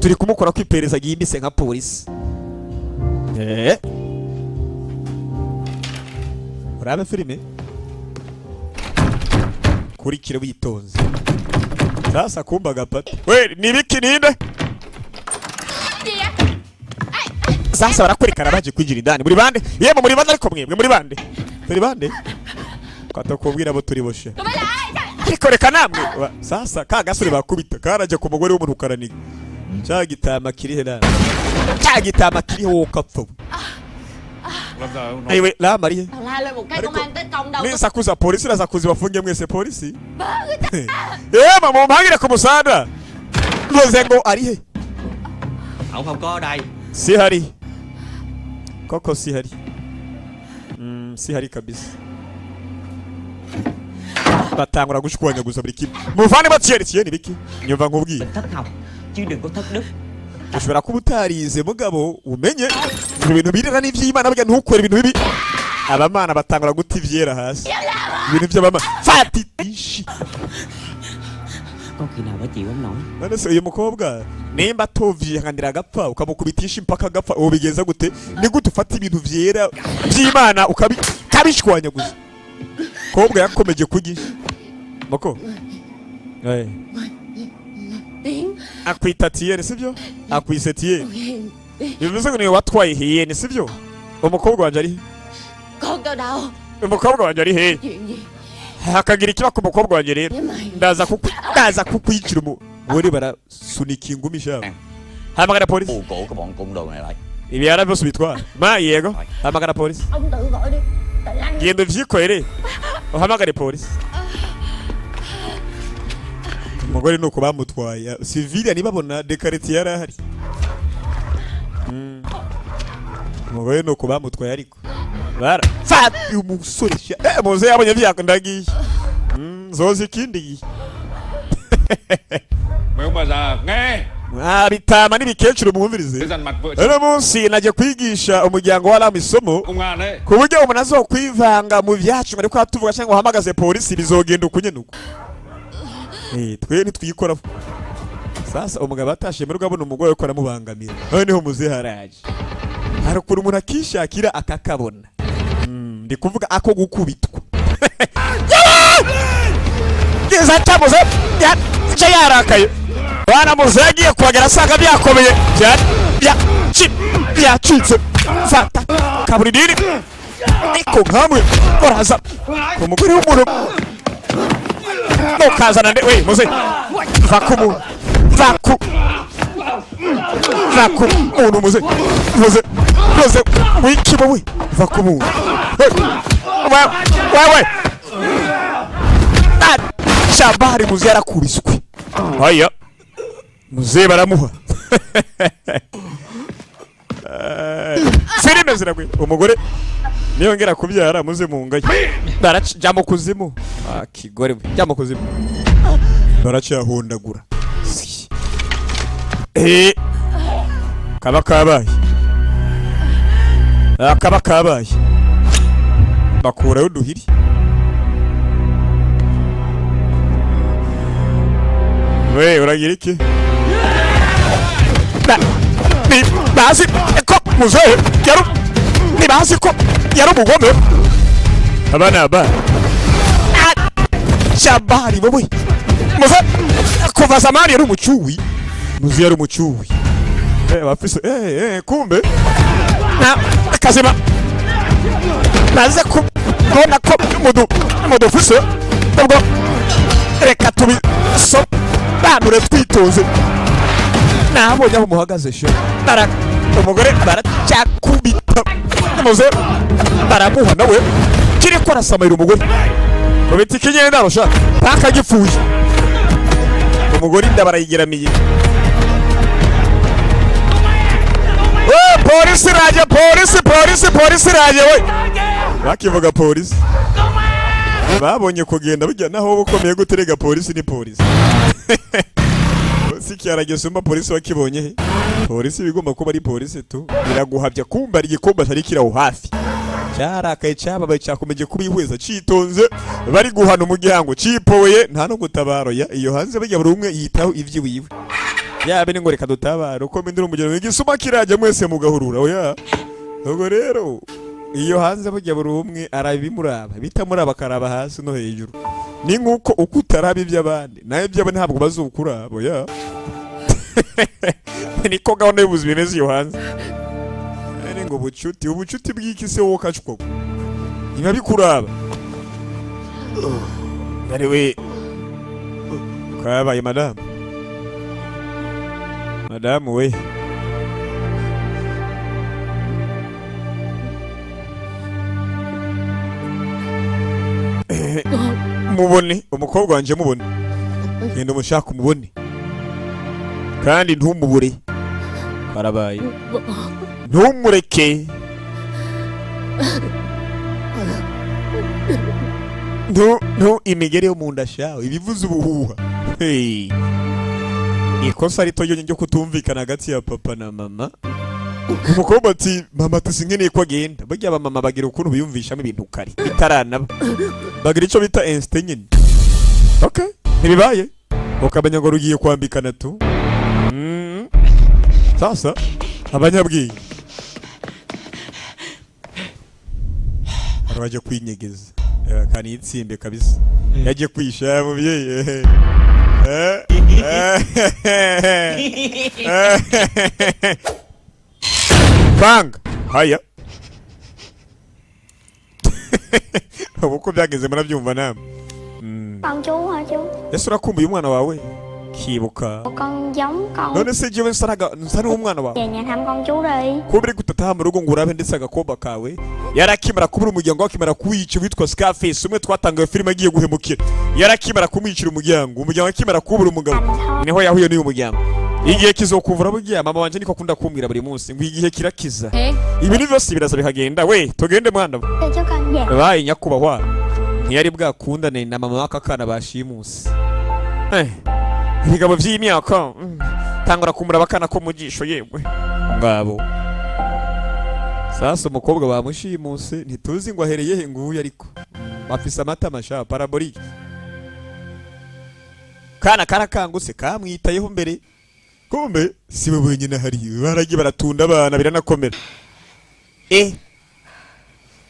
turi kumukora ko iperereza ryimbitse nka polisi. Urabe filime kurikire witonze. Sasa kumba gapata. We nibiki ninde? Sasa barakwerekana baje kwigira indani. Muri bande? Yemwe muri bande ariko mwebwe muri bande? Turi bande? Kwatakubwira abo turi boshe. Ariko reka namwe. Sasa ka gasore bakubita karaje ku mugore w'umuntu karaniga. Cya gitama kiri he nana? Cya gitama kiri ho kapfa. Aiwe la Marie. Tao la lên một cái công an tới công đâu. Nisakuza polisi irasakuza bafunge mwese polisi. Mama mumpangire ku musada. Mvuze ngo ari he? Ông không có ở đây. Si hari. Koko si hari. Si hari kabisa. Batangura gushwanyaguza buri kimwe. Muvane batiyeri tiyeri biki? Nyumva nkubwiye. Thất học chứ đừng có thất đức. Ushobora kuba utarize mugabo umenye ibintu birera n'ivy'Imana burya ntukore ibintu bibi. Abamana batangura guta ivyera hasi. Ibintu by'abamana. Fati ishi. Có khi nào bà chịu không nổi. None se uyu mukobwa nimba atovyihanganira agapfa ukamukubitisha impaka agapfa ubigenza gute? Ni gute ufata ibintu vyera by'Imana ukabishwanyaguza? Kobwa yakomeje kugi. Moko. Akwita Tiyeni sivyo? Akwise Tiyeni. Bivuze ngo niwe watwaye Hiyeni sivyo? Umukobwa wanje ari he? Con tao đâu? Umukobwa wanje ari he? Chuyện gì? Hakagira ikiba ku mukobwa wanje rero. Ndaza kukwicira umugore barasunika ingumi shabo. Hamagara polisi. Cổ cái bọn cung đồ này lại. Ibi yaravyose bitwara. Ma yego. Hamagara polisi. Ông tự gọi đi. Tự lăn. Genda uvyikorere. Uhamagare polisi. Umugore nuko bamutwaye civilian nibabona dekareti yarahari. Umugore nuko bamutwaye ariko bara fati umusore muze yabonye vyako ndagiye. Zozi ikindi gihe. Mấy ông bà già nghe. Mwabitama n'ibikecuru mwumvirize. Dằn mặt vợ chồng Uno munsi najya kwigisha umuryango wa Ramu isomo công an đấy. ku buryo umuntu azokwivanga mu byacu ngo ariko tuvuga cyangwa uhamagaze polisi bizogenda ukunyenuko. Twe ntitwikoraho. Sasa umugabo atashe mu rugo abona umugore ko aramubangamira. Noneho muzehe haraje. Harakura umuntu akishakira akakabona. Ndi kuvuga ako gukubitwa. Geza cyamuze ya yarakaye. Bana muzehe agiye kuhagera asanga byakomeye. Byacitse. Fata kaburidiri. Ariko nkamwe uraza ku mugore w'umuntu nukazana nde we muze va ku muntu va ku muntu muze muze muze wikibo we va ku muntu wewe Shabari muze yarakubiswe haya muze baramuha filime ziragwe umugore niyongera kubyara muze mungaye baraca mu kuzimu kigore jya mu kuzimu baracyahondagura kaba kabaye kaba kabaye bakurayo uduhiri we uragira iki bazi ko muzehe yaru nibazi ko yari umugome abana ba Shabari wowe muze kuva zamani yari umucuwi muze yari umucuwi bafise kumbe na kazima naze kubona ko mudufise ubwo reka tubisobanure twitoze nabonye aho muhagaze sho umugore baracyakubita muze baramuha nawe kiriko arasamayira umugore kubita ikinyendaro sha paka gipfuye umugore inda barayigeramiye polisi raje polisi polisi polisi raje we bakivuga polisi babonye kugenda bijya naho bukomeye guterega polisi ni polisi polisi cyaragesumba polisi wakibonye he polisi bigomba kuba ari polisi tu biraguhabya kumba igikomba cyari kiraho hafi cyarakaye cyababaye cyakomeje kubihweza citonze bari guhana umuryango cipoye nta no gutabaro ya iyo hanze bajya buri umwe yitaho ivyi wiwe yabe ni ngo reka dutabara uko mindira umugero igisuma kirajya mwese mugahurura oya ubwo rero iyo hanze bajya buri umwe arabimuraba bitamuraba karaba hasi no hejuru ni nkuko uko utaraba iby'abandi nawe iby'abo ntabwo bazukuraba oya niko gahunda y'ubuzima imeze iyo hanze ari ngo bucuti ubucuti bw'iki se wowe kacwa niba bikuraba ari we kabaye madamu madamu we mubone umukobwa wanje mubone genda umushaka umubone kandi ntumubure karabaye ntumureke ntu imigeri yo mu nda shawe ibivuze ubuhuha hey ikosa rito ryo kutumvikana hagati ya papa na mama umukobwa ati mama tusinkeneye ko agenda burya aba mama bagira ukuntu biyumvishamo ibintu kare bitaranaba bagira icyo bita instinct nyine okay ntibibaye ukamenya ngo rugiye kwambikana tu sasa abanyabwiye bajya kwinyegeza kandi yitsimbe kabisa yagiye kwisha mubyeyi bang haya uko byageze murabyumva namwe. Con chú hả chú? Ese urakumbuye umwana wawe? Kibuka. Con giống con. None se jewe nsa n'umwana wawe? Về nhà thăm con chú đi. Kuba uri gutataha mu rugo ngo urabe ndetse agakomba kawe. Yarakimara kubura umuryango akimara kuwica witwa Scarface umwe twatangaye filime agiye guhemukira. Yarakimara kumwicira umuryango, umuryango akimara kubura umugabo. Niho yahuye n'uyu muryango. Igihe kizokuvura bugiye mama wanje niko akunda kumbwira buri munsi ngo igihe kirakiza. Ibintu byose biraza bikagenda we tugende mwana. Bayi nyakubahwa. Ntiyari bwakundane na mama w'akakana bashimuse. Ibigabo by'imyaka tangura kumura bakana ko mujisho yewe ngabo. Sasa umukobwa bamushimuse ntituzi ngo ahereye he nguyu ariko bafise amata masha parabolique. Kana karakangutse kamwitayeho mbere kumbe si we wenyine hari baragiye baratunda abana biranakomera.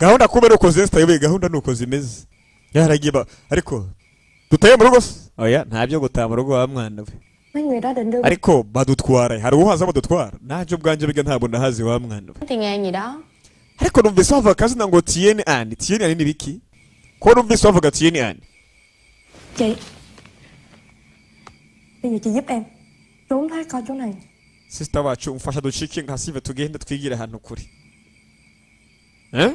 Gahunda kumbe nuko zesta yobe gahunda nuko zimeze yaragiye ariko dutaye mu rugo. Oya ntabyo gutaha mu rugo wa mwana we. Mấy người đó định đưa Ariko badutwara hari uhaza badutwara naje ubwanje biga ntabwo ndahazi wa mwana we. Thì nghe gì đó. Ariko numvise bavuga kazina ngo Tiene Anne. Tiene Anne ni biki? Ko numvise bavuga Tiene Anne. Chị, bây giờ chị giúp em trốn thoát coi chỗ này. Sister wacu umfasha ducike nka sive tugende twigire ahantu kure. Eh?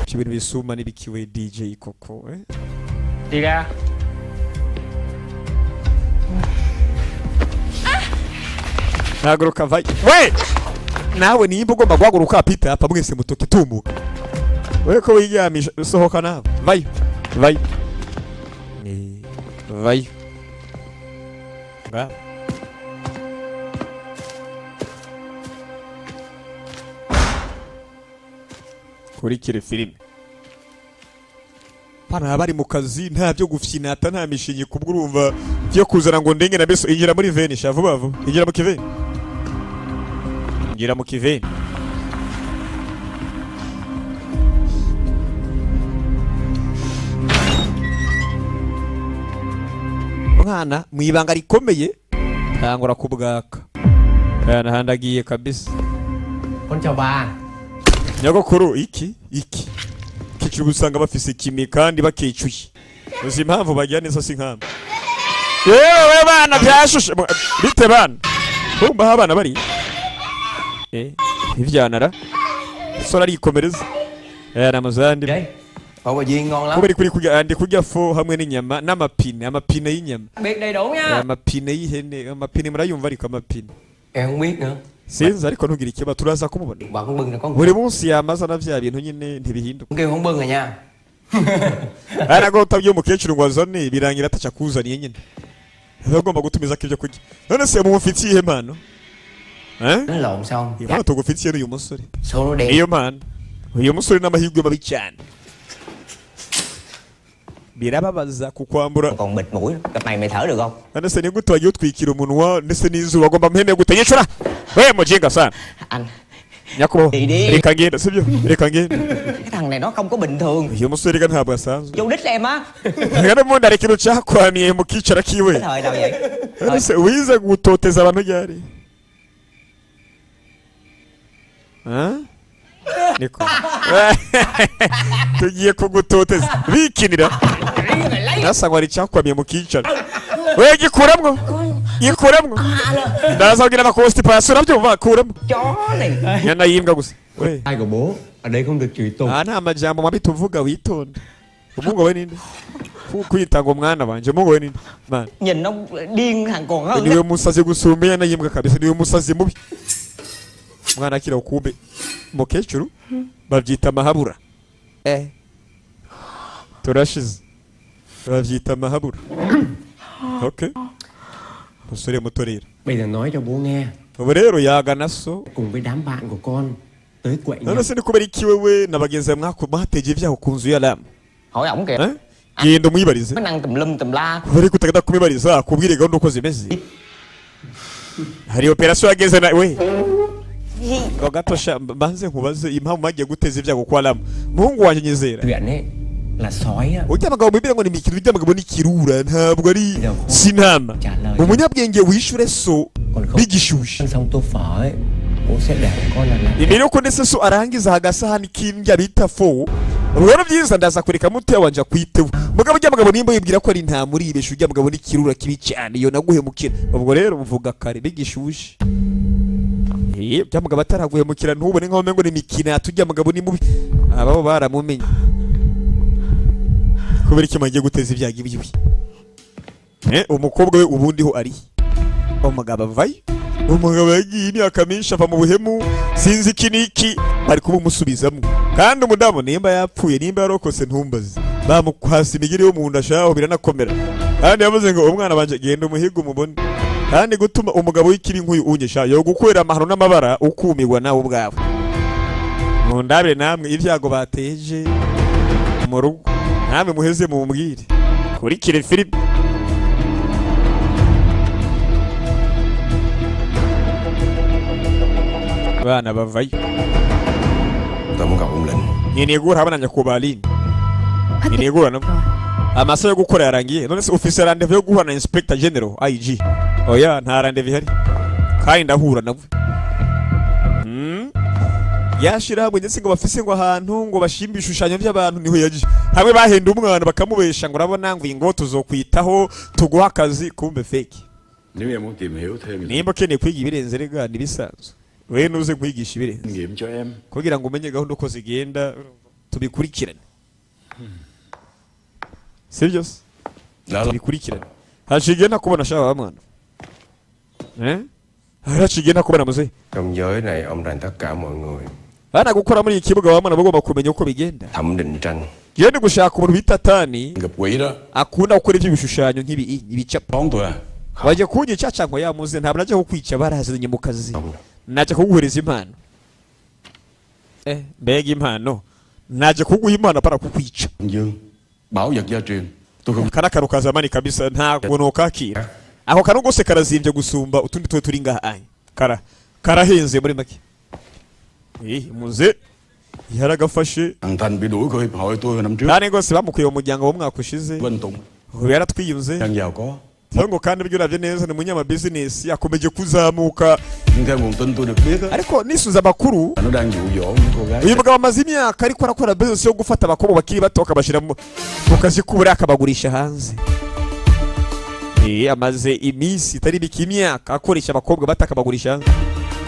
Ibintu bisuma nibikiwe DJ koko eh? Đi ra. Haguruka vayi. We! Nawe nimba ugomba guhaguruka Peter apa mwese mutoke tumuka. We ko wiryamisha sohoka nawe. Vayo. Vayo. Vayo. Nga. Kurikire filime. Pana bari mu kazi nta byo gufyinata nta mishinyi kubwurumva byo kuzana ngo ndenge na beso injira muri veni sha vuba vuba injira mu kiveni. Injira mu kiveni. Mwana mu ibanga rikomeye tangura kubwaka. Kana handagiye kabisa. Con chào bà. Nyogokuru iki iki kicuru usanga bafise kimi kandi bakicuye. Uzi impamvu bagira neza si nkamba. Yewe bana byashushe bite bana. Kumba abana bari. Ivyanara. Sora arikomereza. Namuzandi. Phở bà Duyên ngon lắm. Kubera kuri kurya andi kurya fo hamwe n'inyama n'amapine, amapine y'inyama. Biết đầy đủ nha. Amapine y'ihene, amapine murayumva ariko amapine. Em không biết nữa. Sinzi ariko ntugire ikibazo turaza kumubona. Bà không bưng là con. Buri munsi yamaza na vya bintu nyine ntibihinduka. Kêu không bưng rồi nha. Arago utabye umukecuru ngo azane birangira atacha kuzaniye nyine. Agomba gutumiza kibyo kurya. None se mumufitiye ihe mpano? Eh? Nó lộn xong. Impano tugufitiye n'uyu musore. Số nó đen. Iyo mpano. Uyu musore n'amahirwe mabi cyane. Birababaza kukwambura. Còn bịt mũi, gặp mày mày thở được không? None se ni gute wagiye utwikira umunwa ndetse n'izuba agomba mpembe gutenyeshura. We mujinga sana. Anh. Nyakubahwa. Reka ngende sibyo? Reka ngende. Cái thằng này nó không có bình thường. Uyu musore reka ntabwo asanzwe. Vô đích em á. Reka n'ubundi hari ikintu cyakwamiye mu kicara kiwe. Cái thời nào vậy? None se wize gutoteza abantu ryari? Niko. Tugiye kugutoteza bikinira. Nasa ngo ari cyakwamiye mu kicara. We gikuramwo. Gikuramwo. Ndaza kugira amakositipasiyo urabyumva kuramo. Chó này. Nyana yimbwa gusa. We. Ai của bố ở đây không được chửi tục. Ah nta majambo mabi tuvuga witonde. Umuhungu we ninde? Kwita ngo mwana wanje umuhungu we ninde? Man. Nhìn nó điên thằng còn hơn. Niwe musazi gusumba nyana yimbwa kabisa niwe musazi mubi. Mwana akira ukumbe mukecuru babyita mahabura. Turashize. Babyita mahabura. Okay. Musore muto rero. Bây giờ nói cho bố nghe. Ubu rero yagana so cùng với đám bạn của con tới quậy. None se ni kubera iki wewe na bagenzi bawe mwateje ibyago ku nzu ya Lam? Hỏi ổng kìa. Genda umwibarize. Nó năng tùm lum tùm la. Kubera ko utagenda kumwibariza akubwire gahunda uko zimeze. Hari operation yageze na we. Ngo gato sha mbanze nkubaze impamvu mwagiye guteza ibyago kwa Lam. Muhungu wanjye nyizera. Chuyện ấy là sói á. Ujya abagabo bibira ngo ni imikino ujya abagabo ni kirura ntabwo ari sinama. Umunyabwenge wishure so bigishushe. Xong tô phở ấy, bố sẽ để con là làm. Imbere yuko ndetse so arangiza agasahani k'imbya bita fo. Ubwo byiza ndaza kureka muto wanje kwiteho. Mugabo ujya abagabo nimba yibwira ko ari nta muri ibeshu ujya abagabo ni kirura kibi cyane iyo naguhemukira. Ubwo rero mvuga kare bigishushe. Ujya mugabo ataraguhemukira ntubone nkaho ngo ni imikino atujya mugabo ni mubi. Ababo baramumenye. Kubera iki magiye guteza ibyago ibibi. Umukobwa we ubundi ho ari. Umugabo avayo. Umugabo yagiye imyaka myinshi ava mu buhemu sinzi iki niki bari kubumusubizamo. Kandi umudamu nimba yapfuye nimba yarokose ntumbaze. Bamukwasa imigiri yo mu nda shaho biranakomera. Kandi yavuze ngo umwana wanje genda umuhiga umubone. Kandi gutuma umugabo w'ikibi nk'uyu unyisha yo gukorera amahano n'amabara ukumirwa nawe ubwawe. Mundabire namwe ibyago bateje mu rugo, namwe muheze mumbwire. Kurikire filime. Abana bavayo. Tôi muốn gặp ông Lĩnh. Nkeneye guhura hamwe na nyakubahwa Lin. Nkeneye guhura nawe. Amasaha yo gukora yarangiye. None se ufise rendez-vous yo guhura na Inspector General IG? Oya, nta rendez-vous ihari. Kandi ndahura nawe. Yashirahamwe ndetse ngo bafise ngo ahantu ngo bashimbe ibishushanyo by'abantu niho yaje. Hamwe bahenda umwana bakamubesha ngo urabona ngo ingo tuzokwitaho tuguha akazi, kumbe fake. Nếu em muốn tìm hiểu thêm Nimba ukeneye kwiga ibirenze rega nibisanzwe. We nuze kwigisha ibirenze. kinh nghiệm cho em. Kugira ngo umenye gahunda uko zigenda tubikurikirane. Sibyo se? Tubikurikirane. Haciye ntakubona shaba wa mwana. Eh? Haciye ntakubona muzehe. Trong giới này ông rành tất cả mọi người. Bana gukora muri iki kibuga wa mwana bagomba kumenya uko bigenda. Thẩm định tranh. Ngiye ndi gushaka umuntu bita Tani Gặp quỷ đó. akunda gukora iby'ibishushanyo nk'ibi ibicapo. Đón tôi à? Wajya kunyica cyangwa yamuze ntabwo najya kukwica barazanye mu kazi. Najya kuguhereza impano. Mbega impano. Najya kuguha impano para kukwica. Anh Dương, bảo vật gia truyền. Tôi không Kana karo kazamani kabisa ntabwo nokakira. Ako karo gose karazimbye gusumba utundi twe turi ngaha anya. Kara karahenze muri make. Muze yaragafashe. Thằng Thành bị đuổi khỏi hiệp hội tôi hồi năm trước. Nane gose bamukuye mu muryango w'umwaka ushize. Vinh Tùng Ubu yaratwiyunze. đang giàu có. Ngo kandi ibyo uravye neza ni umunyamabizinesi akomeje kuzamuka. Nhưng theo nguồn tin tôi được biết á, Ariko nisuza amakuru là nó đang dụ dỗ những cô gái uyu mugabo amaze imyaka ariko arakora business yo gufata abakobwa bakiri bato akabashyira mu kazi k'uburaya akabagurisha hanze. Amaze iminsi itari mike imyaka akoresha abakobwa bato akabagurisha hanze.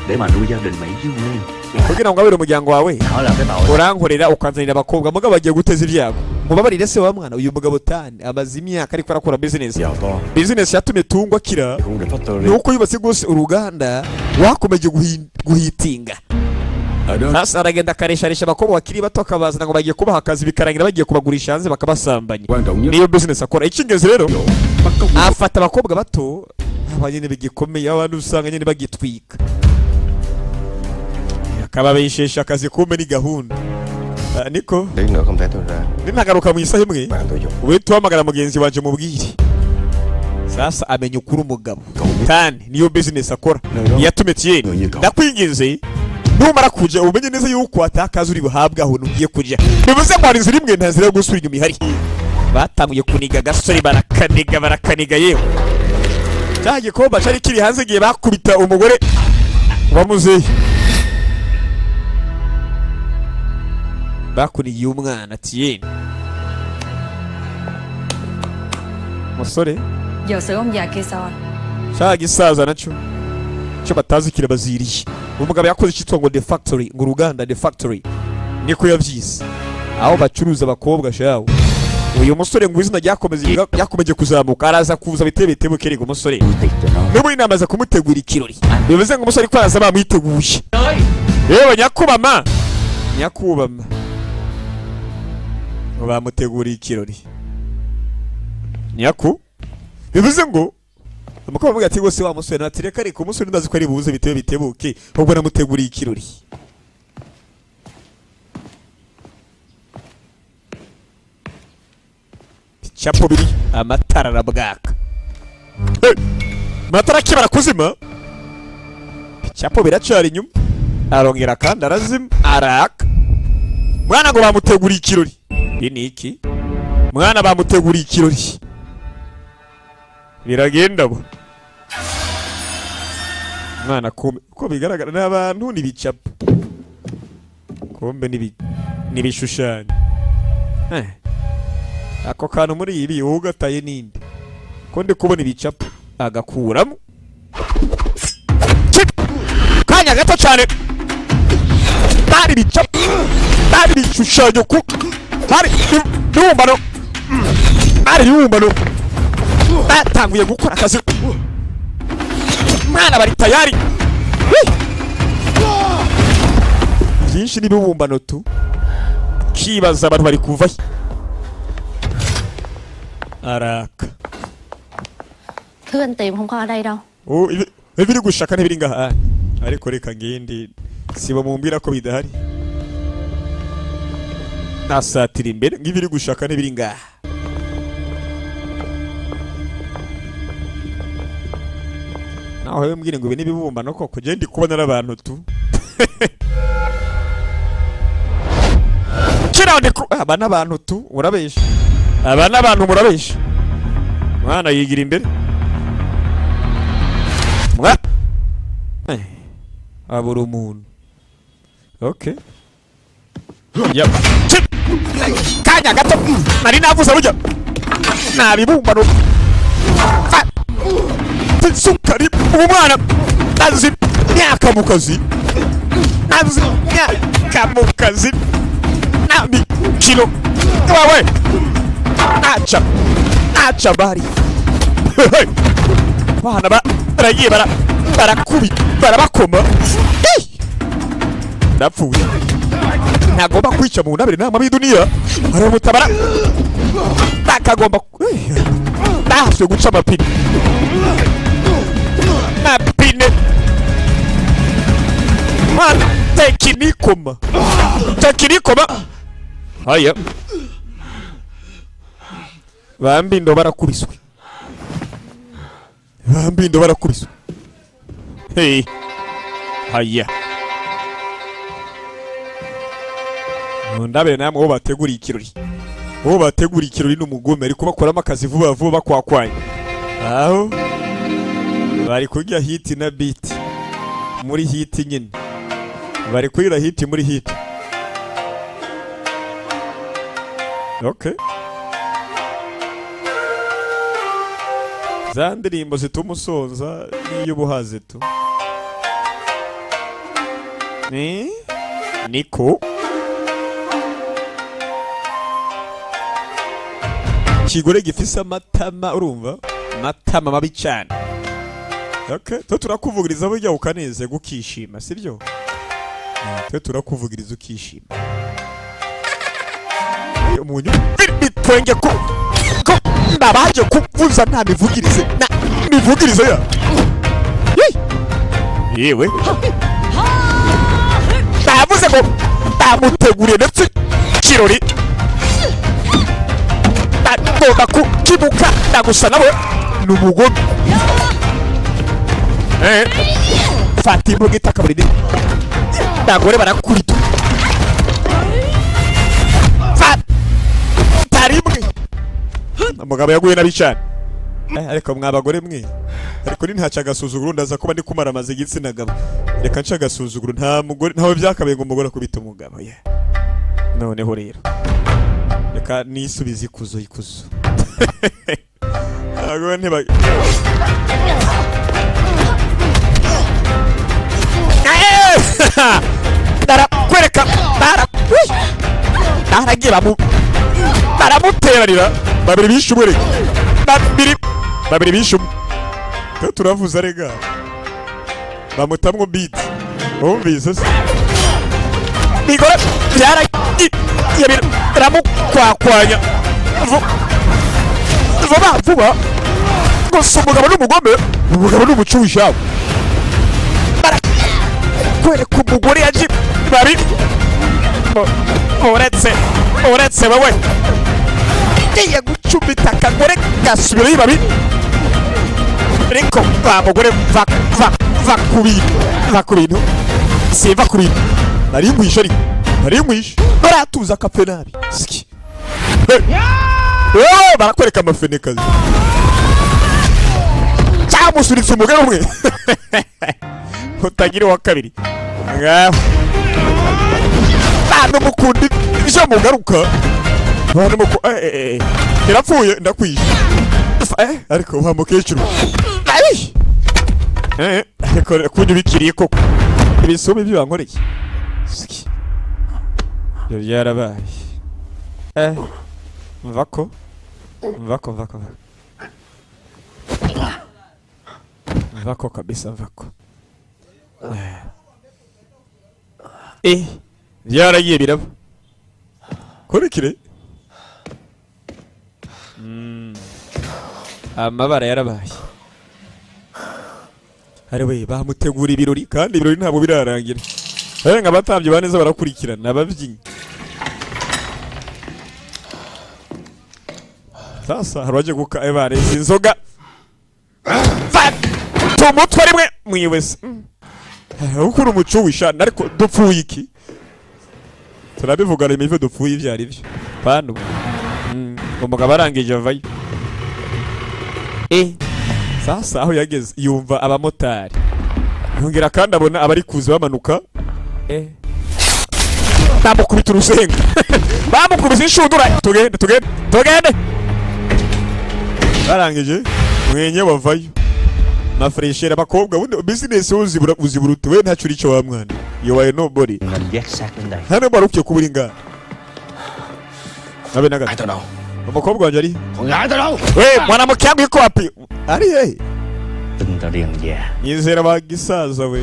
Để mà nuôi gia đình mày chứ nguyên. Kugira ngo abere umuryango wawe Đó là cái tội. urankorera ukanzanira abakobwa mugabo bagiye guteza ibyago. Mubabarire se wa mwana uyu mugabo Tani amaze imyaka ariko arakora business. giàu to Business yatumye Tungwa akira cũng được factory. nuko yubatse rwose uruganda wakomeje guhitinga. Ở đó Sasa aragenda akaresharesha abakobwa bakiri bato akabazana ngo bagiye kubaha akazi bikarangira bagiye kubagurisha hanze bakabasambanya. quan trọng nhất Niyo business akora. Icy'ingenzi rero dụ bắt cóc afata abakobwa bato aba nyine bigikomeye abantu usanga nyine bagitwika akababeshesha akazi kumbe ni gahunda. Niko Tí nữa không thấy tôi ra. ninagaruka mu isaha imwe Bạn tôi dục. uhite uhamagara mugenzi wanje mubwire. Sasa amenya ukuri umugabo Tani niyo business akora yatumye Thierry. Người như cậu. Ndakwinginze numara kuja umenye neza yuko atakaza uri buhabwe aho ugiye kuja. Bivuze ngo hari inzira imwe nta nzira yo gusubira inyuma ihari. Batanguye kuniga agasore barakaniga barakaniga yewe. Cya gikombe cyari kiri hanze igihe bakubita umugore wa muzehe. Bakunigiye umwana Thierry. Musore Giờ xử ông già kia sao anh? cya gisaza nacyo cyo batazi kirabaziriye. Umugabo yakoze icyitwa ngo The Factory, ngo uruganda The Factory niko yavyise, aho bacuruza abakobwa shawo. Uyu musore ngo izina ryakomeze ryakomeje kuzamuka araza kuza bitebe bitebuke rego umusore Nuôi tiệc cho nó. n'ubu inama za kumutegura ikirori bivuze ngo umusore ko araza bamwiteguye. Yewe nyakubama nyakubama ngo bamuteguriye ikirori nyaku bivuze ngo umukobwa avuga ati rwose wa musore ati reka reka umusore ndazi ko ari buze bitebe bitebuke ahubwo namuteguriye ikirori. Ibicapo biri amatara arabwaka. Hey! Amatara akibara kuzima ibicapo biracara inyuma arongera kandi arazima araka. Mwana ngo bamuteguriye ikirori. Ibi ni iki? Mwana bamuteguriye ikirori. Biragenda bo. Mwana kumbe uko bigaragara n'abantu n'ibicapo. Kumbe n'ibishushanyo. Ako kantu muri ibi ugataye ninde? Ko ndi kubona ibicapo agakuramo. Kanya gato cyane. Bari ibicapo. Bari ibishushanyo ku bari ibibumbano. Bari ibibumbano. Batanguye gukora akazi. Mwana bari tayari. Byinshi n'ibibumbano tu. Kibaza abantu bari kuva he? Araka. Thứ anh tìm không có ở đây đâu. Ibiri gushaka ntibiri ngaha. Ariko reka ngende siba mumbwira ko bidahari. Nasatira imbere ngibiri gushaka ntibiri ngaha. Naho wewe mbwire ngo ibi nibibumbano koko je ndi kubona n'abantu tu. Kirande aba n'abantu tu urabesha. Aba n'abantu murabesha. Mwana yigira imbere. Mwa abura umuntu. Okay. Yep. Kanya gato nari navuze burya. Nabibumbano. Sukari umwana azi myaka mu kazi. Azi myaka mu kazi. Nami kilo. Wawe. Acha. Acha bari. Bana ba baragiye bara barakubi barabakoma. Ndapfuye. Ntagomba kwica mu ndabire nama b'iduniya. Aramutabara. Takagomba ndahaswe guca amapine. Mapine. Mwana tekinikoma. Tekinikoma. Haya. Bambindo barakubiswe. Bambindo barakubiswe. Hey. Haya. Ndabere namwe bo bateguriye ikirori. Bo bateguriye ikirori n'umugome ariko bakoramo akazi vuba vuba bakwakwanye. Aho bari kurya hit na beat. Muri hit nyine. Bari kurira hit muri hit. Okay. Za ndirimbo zituma usonza n'iy'ubuhaze tu. Ni niko kigore gifise amatama urumva amatama mabi cyane. Okay, twe turakuvugiriza burya ukaneze gukishima sibyo? Twe turakuvugiriza ukishima. Umunyu bitwenge ko ndabaje kuvuza nta mivugirize na mivugirize ya. Yewe. Ndavuze ngo ndamuteguriye ndetse kirori. Ndagomba kukibuka ndagusa nawe n'umugome. Fata imbuga itakaburi. Ndagore barakurita. Fata rimwe. Umugabo yaguye nabi cyane. Ariko mwabagore mwe. Ariko ni ntaca agasuzuguro ndaza kuba ndi kumara amaze igitsina gabo. Reka nca agasuzuguro nta mugore ntawe byakabaye ngo umugore akubita umugabo. Yeah. Noneho rero. Reka nisubize ikuzo ikuzo. Ago ntiba Ndarakwereka baragira mu baramuteranira babiri bishe umwe babiri bishe umwe. Twe turavuza rega bamutamwo beat wumvise se bigora byaragiye biramukwakwanya vuba vuba gusa umugabo n'umugome umugabo n'umucushi barakwereka umugore yaje babi uretse wowe ngiye gucumita akagore gasubira ibabi ariko wa mugore va ku bintu va ku bintu siva ku bintu nari nkwishe ariko nari nkwishe baratuza akapfe nabi siki barakwereka amafenekazi cyamusuritse umugore umwe utagira uwa kabiri ngaho bantu mukunda ibyo mugaruka bantu muku irapfuye ndakwishe ariko wa mukecuru ariko kunyubikiriye koko ibisumi ibyo bankoreye siki ibyo byarabaye mvako mvako mvako mvako kabisa mvako byaragiye biraba kurikire amabara yarabaye Ari we bamutegura ibirori, kandi ibirori ntabwo birarangira. Nka abatambyi ba neza barakurikirana ababyinnyi. Sasa hari uwaje guka bareza inzoga. Fata umutwe rimwe mwiwese. Ukuri umuco wishana, ariko dupfuye iki? Turabivugana imive, dupfuye ibyo ari byo. Pano. Umugabo arangije avayo. Sasa aho yageze yumva abamotari. Yongera kandi abona abari kuza bamanuka. Bamukubita urusenga. Bamukubise inshundura. Tugende, tugende, tugende. Barangije mwenye bavayo. Mafreshera abakobwa, bundi business uzibura uzibura we ntacyo uri cyo wa mwana. You are nobody. Nằm vét xác lên đây. Hano barukiye kubura ingana. Nabe naga. Gái tao đâu? Umukobwa wanjye ari. Con gái tao đâu? We mwanamke yangu iko wapi? Ari hehe? Tin tao đi thằng già. Nyizera bagisaza we.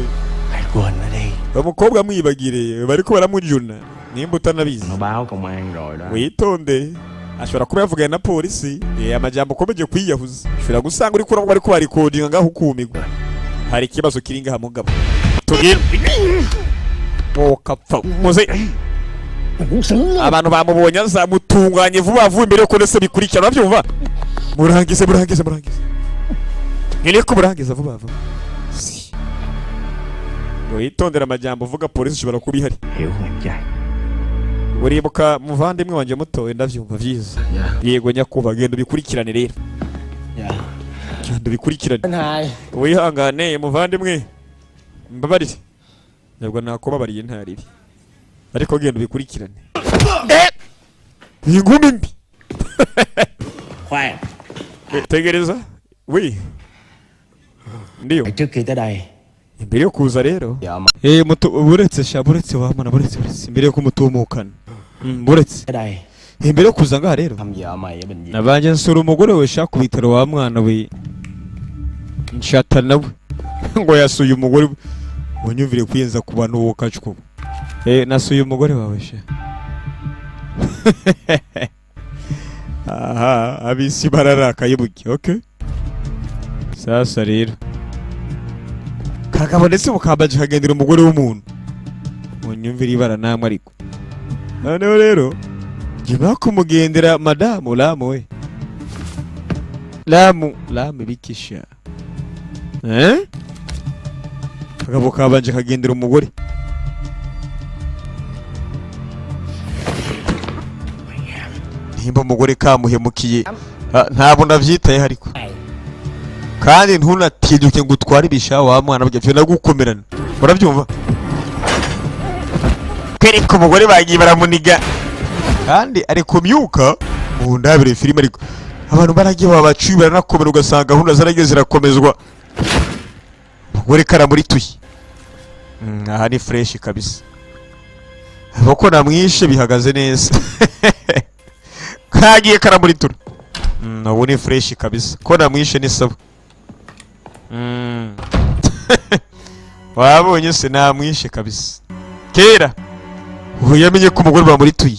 Hãy quên nó đi. Umukobwa mwibagire bariko baramujuna nimba utanabizi. Nó báo công an rồi đó. Witonde, ashobora kuba yavuganye na polisi. Amajambo ukomeje kwiyahuza, ushobora gusanga uri kurabwo bariko barikodinga ngaho ukumirwa. Hari ikibazo kiri ngaha mugabo, tugire wokapfa muze. Abantu bamubonye azamutunganye vuba vuba imbere yuko ndetse bikurikirana, urabyumva? Murangize, murangize, murangize, nkeneye ko murangiza vuba vuba. Si. Witondere amajambo uvuga, polisi ishobora kuba ihari. Hiểu không em trai? Uribuka muvandimwe wanjye muto? Ndabyumva byiza. Yego nyakubahwa, genda ubikurikirane rero, genda ubikurikirane. Anh hai. Wihangane muvandimwe, mbabarire, ntabwo nakubabariye ntaribi, ariko genda ubikurikirane. Iyi ngumi mbi. Khoan. Tegereza we, ndiyo. Trước khi tới đây Imbere yo kuza rero, muto, buretse sha, buretse wamana, buretse, buretse imbere yo kumutumukana. Buretse tới đây imbere yo kuza ngaha rero, thăm vợ mày ở bệnh viện. Nabanje nsura umugore we sha ku bitaro wa mwana we, nshata nawe ngo yasuye umugore we. Unyumvire kwiyenza ku bantu wowe kacwo. Nasuye umugore wawe sha. Aha abisi bararakaye buke. Okay, sasa rero kagabo ndetse mukambaje kagendera umugore w'umuntu, unyumvire ibara namwe. Ariko noneho rero nyuma yo kumugendera madamu Lamu we, Lamu Lamu bikisha, kagabo kabanje kagendera umugore. Nimba umugore kamuhemukiye, ntabwo nabyitayeho, ariko kandi ntunatinyuke ngo utware ibisha wa mwana burya byo nagukomerana, urabyumva? Kwereka umugore bagiye baramuniga kandi ari kumyuka mu ndabire filime, ariko abantu baragiye babacuye baranakomera, ugasanga gahunda zaragiye zirakomezwa, umugore karamurituye. Aha ni fresh kabisa, kuko namwishe bihagaze neza, kagiye karamuritura. Ubu ni fresh kabisa, ko namwishe ni sawa. Wabonye se namwishe kabisa kera. Ubu yamenye ko umugore bamurituye.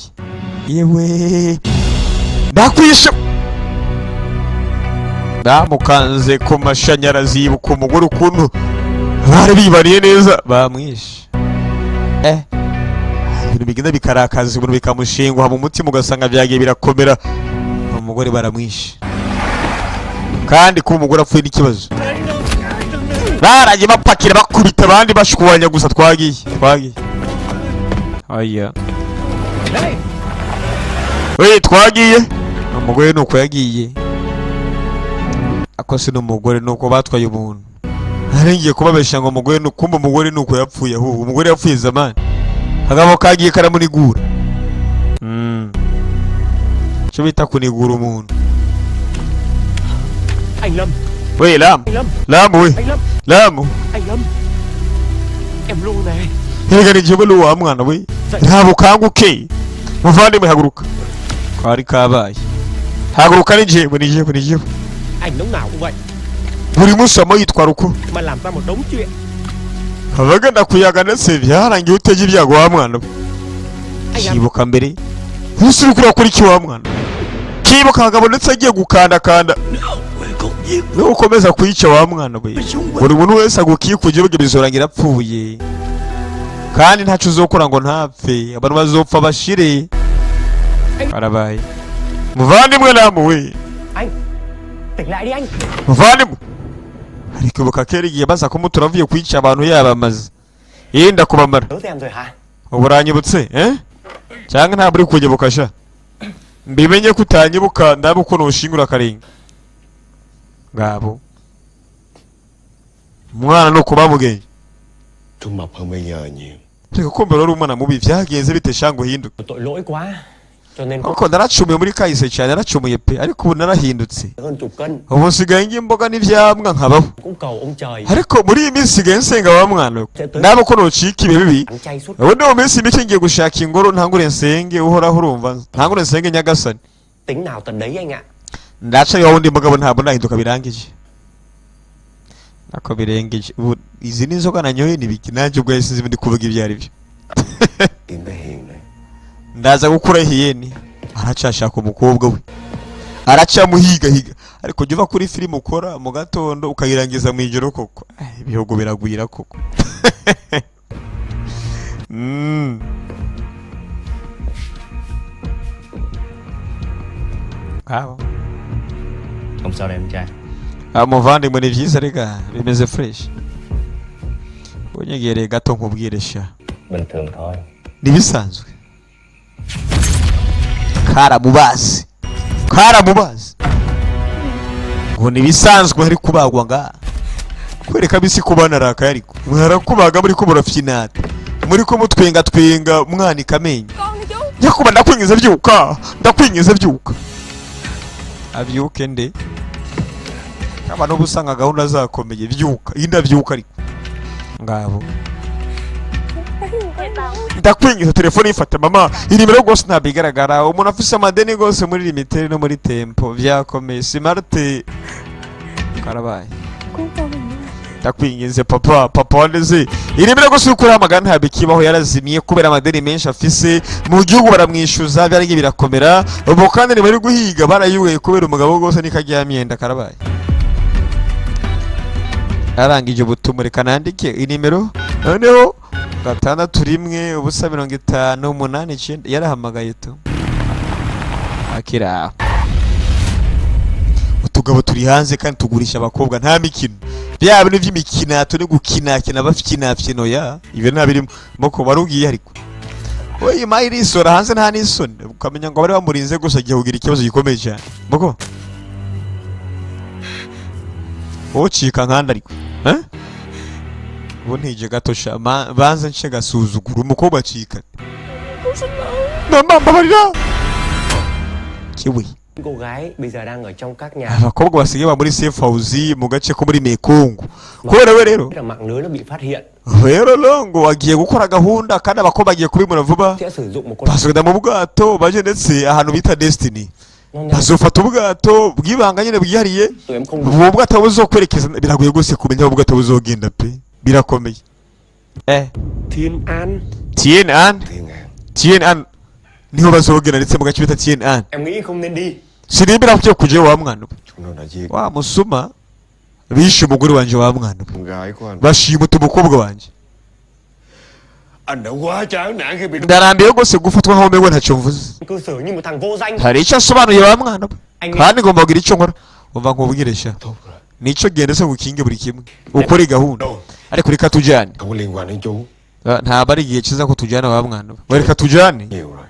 Yewe ndakwishe, namukanze ku mashanyarazi, yibuka umugore ukuntu bari bibaniye neza, bamwishe. Ibintu bigenda bikarakaza umuntu, bikamushingwa mu mutima, ugasanga byagiye birakomera, umugore baramwishe. Kandi kuba umugore apfuye n'ikibazo, baragiye bapakira bakubita abandi bashwanya gusa. Twagiye, twagiye, aya we twagiye. Umugore nuko yagiye, ako si n'umugore nuko batwaye umuntu. Nari kubabesha ngo umugore nukumva umugore nuko yapfuye, ahubwo umugore yapfuye zamani, kagabo kagiye karamunigura. Icyo bita kunigura umuntu. Anh Lâm. We Lamu. Anh Lâm. Lamu we. Anh Lâm. Lamu. Anh Lâm. Em luôn này. Erega ni jewe wa mwana we, ntabwo ukanguke muvandimwe, haguruka, kari kabaye, haguruka, ni jewe, ni jewe, ni jewe. Anh lúc nào cũng vậy. Buri munsi wama yitwara uko. Mà làm ra một đống chuyện. Abagana kuyaga ndetse byarangiye utege ibyago wa mwana we. Anh làm Kibuka mbere ntuse, uriko urakora iki wa mwana? Kibuka akagabo ndetse agiye gukandakanda. Nukomeza kwica wa mwana we, buri muntu wese agukikuje ubwo bizorangira apfuye, kandi ntaco uzokora ngo ntapfe. Abantu bazopfa bashire. Karabaye, muvandimwe namuwe. Anh, tỉnh lại đi anh. Muvandimwe, ariko ibuka kera igihe baza kumutura avuye kwica abantu yabamaze yenda kubamara. Nhớ em rồi hả? Ubu uranyibutse, eh? Cyangwa ntabwo uri kunyibuka sha? Mbimenye ko utanyibuka, ndabe ukuntu ushingura akarenga ngabo. Umwana ni ukuba mugenge. Chú mập hơn bây giờ nhiều. Reka, kumva rero umwana mubi, byagenze bite sha ngo uhinduke? Tội lỗi quá cho nên Kuko naracumuye muri kahise cyane, naracumuye pe, ariko ubu narahindutse. Hơn chục cân. Ubu nsigaye ndya imboga n'ivyamwa nkabaho. Cũng cầu ông trời Ariko muri iyi minsi nsigaye nsenga wa mwana we, nabe uko nocika ibihe bibi. ăn chay suốt. Ubundi mu minsi mike ngiye gushaka ingoro, ntangure nsenge Uhoraho. Urumva, ntangure nsenge Nyagasani. Tính nào tật đấy anh ạ. Ndaca wa wundi mugabo, ntabwo ndahinduka birangije, nako birengeje. Ubu izi ni inzoga nanyoye, ni biki? Nanjye ubwo sinzi ndi kuvuga ibyo ari byo. Tìm bé Hiền này. Ndaza gukura hiyeni. Aracashaka umukobwa we, aracyamuhigahiga. Ariko jya uva kuri filime ukora mu gatondo ukayirangiza mu ijoro koko. Ibihugu biragwira koko. Ngabo. Không sao đâu em trai. Ah, muvandimwe, ni byiza reka, bimeze fresh. Unyegereye gato nkubwire sha. Bình thường thôi. Ntibisanzwe, karamubazi, karamubazi ngo ntibisanzwe. Hari kubagwa nga kwereka bisi kubana arakaye, ariko mwarakubaga muri ko murafyinata, muri ko mutwenga twenga, mwanika amenyo. Nyakuba, ndakwingiza byuka, ndakwingiza byuka. Abyuke nde? Abantu uba usanga gahunda zakomeye. Byuka iyi, ndabyuka ariko ngabo. Ndakwingiza telefone yifata mama inimero rwose ntabwo igaragara. Umuntu afise amadeni rwose muri limited no muri tempo, byakomeye. Smart karabaye. Ndakwinginze papa, papa wandeze inimero rwose uri kuramagana ntabwo ikibaho, yarazimiye kubera amadeni menshi afise mu gihugu. Baramwishyuza, byaragiye birakomera. Ubu kandi ntibari guhiga, barayugaye kubera umugabo rwose nikajya myenda. Karabaye, arangije ubutumwa. Reka nandike inimero noneho: 6 1 0 50 8 9. Yarahamagaye tu akira. Utugabo turi hanze kandi tugurisha abakobwa, nta mikino. Bya bintu by'imikino turi gukinakina bafinafino ya ibyo nta birimo moko barugiye. Ariko oyi mayi irisora hanze, nta n'isoni, ukamenya ngo bari bamurinze gusa agiye kugira ikibazo gikomeye cyane moko ucika nkanda. Ariko eh ubu ntije gato sha, banza nce gasuzugura umukobwa acika. Mama, mbabarira kiwe. Cô gái bây giờ đang ở trong các nhà Abakobwa basigaye ba muri safe house mu gace ko muri Mekong kubera we rero là mạng lưới nó bị phát hiện rero longo agiye gukora gahunda, kandi abakobwa bagiye kubimura vuba. sẽ sử dụng một con Basubira mu bwato baje ndetse ahantu bita Destiny, bazofata ubwato bw'ibanga nyine bwihariye. Tụi em không Ubu bwato buzokwerekeza, biragoye rwose kumenya aho ubwato buzogenda pe, birakomeye eh. Thiên An. Tien An, Tien An niho bazogenda, ndetse mu gace bita Tien An. Em nghĩ không nên đi. Sinimbira kugiye kujayo wa mwana we. Chúng nó đã giết Wa musuma bishe umugore wanje wa mwana we. Con gái của anh. Bashimuta umukobwa wanje. Anh đã quá chán nản khi bị Ndarambiwe rwose gufatwa nkaho umengo ntacyo mvuze. Cư xử như một thằng vô danh. Hari icyo asobanuye wa mwana we, kandi ngomba kugira icyo nkora. Umva nkubwire sha, nicyo gihe ndetse ngukinge buri kimwe, ukore gahunda, ariko reka tujyane. Không có liên quan đến chú. Ah, ntabwo ari igihe cyiza ko tujyana wa mwana we, reka tujyane. Nhiều rồi.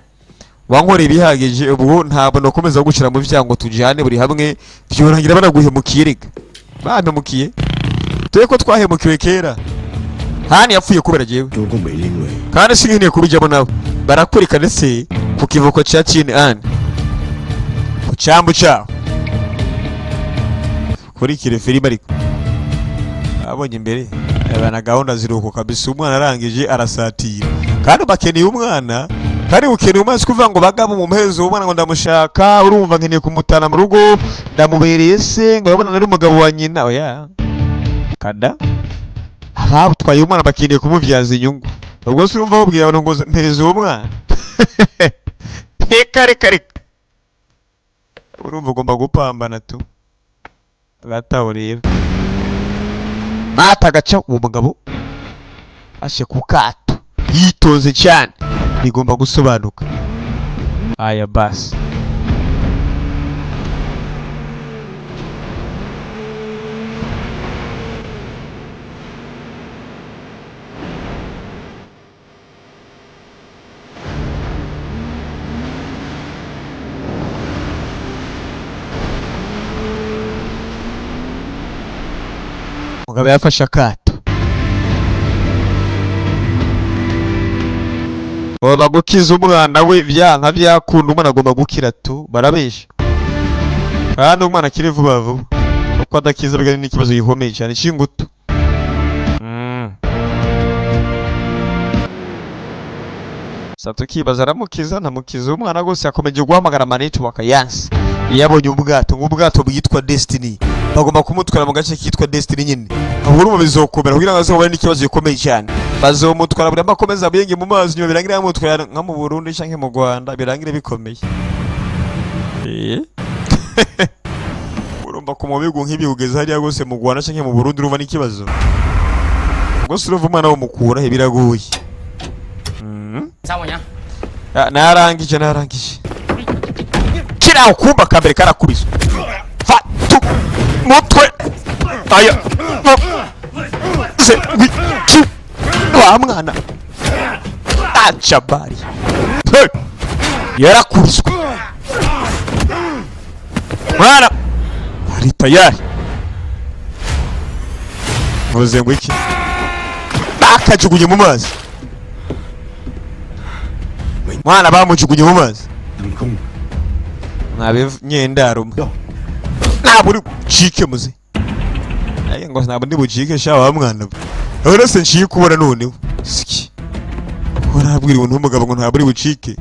Wankoreye ibihagije, ubwo ntabwo nakomeza gushyira mu byago ngo tujyane buri hamwe, byorangira banaguhemukiye. Reka bampemukiye dore ko twahemukiwe kera. Hani yapfuye kubera jewe. Chú cũng bị liên lụy. Kandi sinkeneye kubijyamo nawe. Barakwereka ndetse ku kivuko cya Chini An, ku cyambu cyaho. Kurikire filime, ariko abonye imbere abana gahunda ziruhuko kabisa. Umwana arangije arasatira, kandi bakeneye umwana, kandi ukeneye umwana si kuvuga ngo bagabo mu muhezo umwana ngo ndamushaka, urumva nkeneye kumutana mu rugo, ndamubereye se, ngo urabona nari umugabo wa nyina. Oya kada, abatwaye umwana bakeneye kumubyaza inyungu. Ubwo se urumva babwira abantu ngo mpereza uwo mwana? Reka reka reka, urumva ugomba gupambana tu. Hagati aho rero mata agaca uwo mugabo ashe ku kato yitonze cyane, bigomba gusobanuka. Aya basi, mugabo yafashe akato. Bagomba gukiza umwana we byanka byakunda, umwana agomba gukira tu, barabesha. Kandi umwana akiri vuba vuba, kuko adakiza bwa n'ikibazo gikomeye cyane cy'ingutu. Sa tukibaza aramukiza ntamukiza, umwana rwose yakomeje guhamagara ama network yanse. Iyo abonye ubwato, nk'ubwato bwitwa Destiny, bagomba kumutwara mu gace kitwa Destiny nyine. Ubwo urumva bizokomera kugira ngo azobone n'ikibazo gikomeye cyane. Bazomutwara buri akomeza abiyenge mu mazi, nyuma birangire bamutwara nka mu Burundi canke mu Rwanda, birangire bikomeye. Urumva ku mubigu nk'ibi kugeza hariya rwose mu Rwanda canke mu Burundi, urumva n'ikibazo. Ubwo se urumva umwana womukura he, biragoye. Xong rồi nhá. Narangije narangije. Kiriya kumba ka mbere karakubiswe. Fatu mutwe aya no se wiki wa mwana acabari. Hey! Yarakubiswe mwana ari tayari, mvuze ngo iki, bakajugunye mu mazi mwana, bamujugunye mu mazi mwabe nyendarumwe, ntabwo uri bucike muze. Ariko ngo ntabwo ndi bucike sha wa mwana we, uretse nciye kubona noneho siki urabwira umuntu w'umugabo ngo ntabwo uri bucike,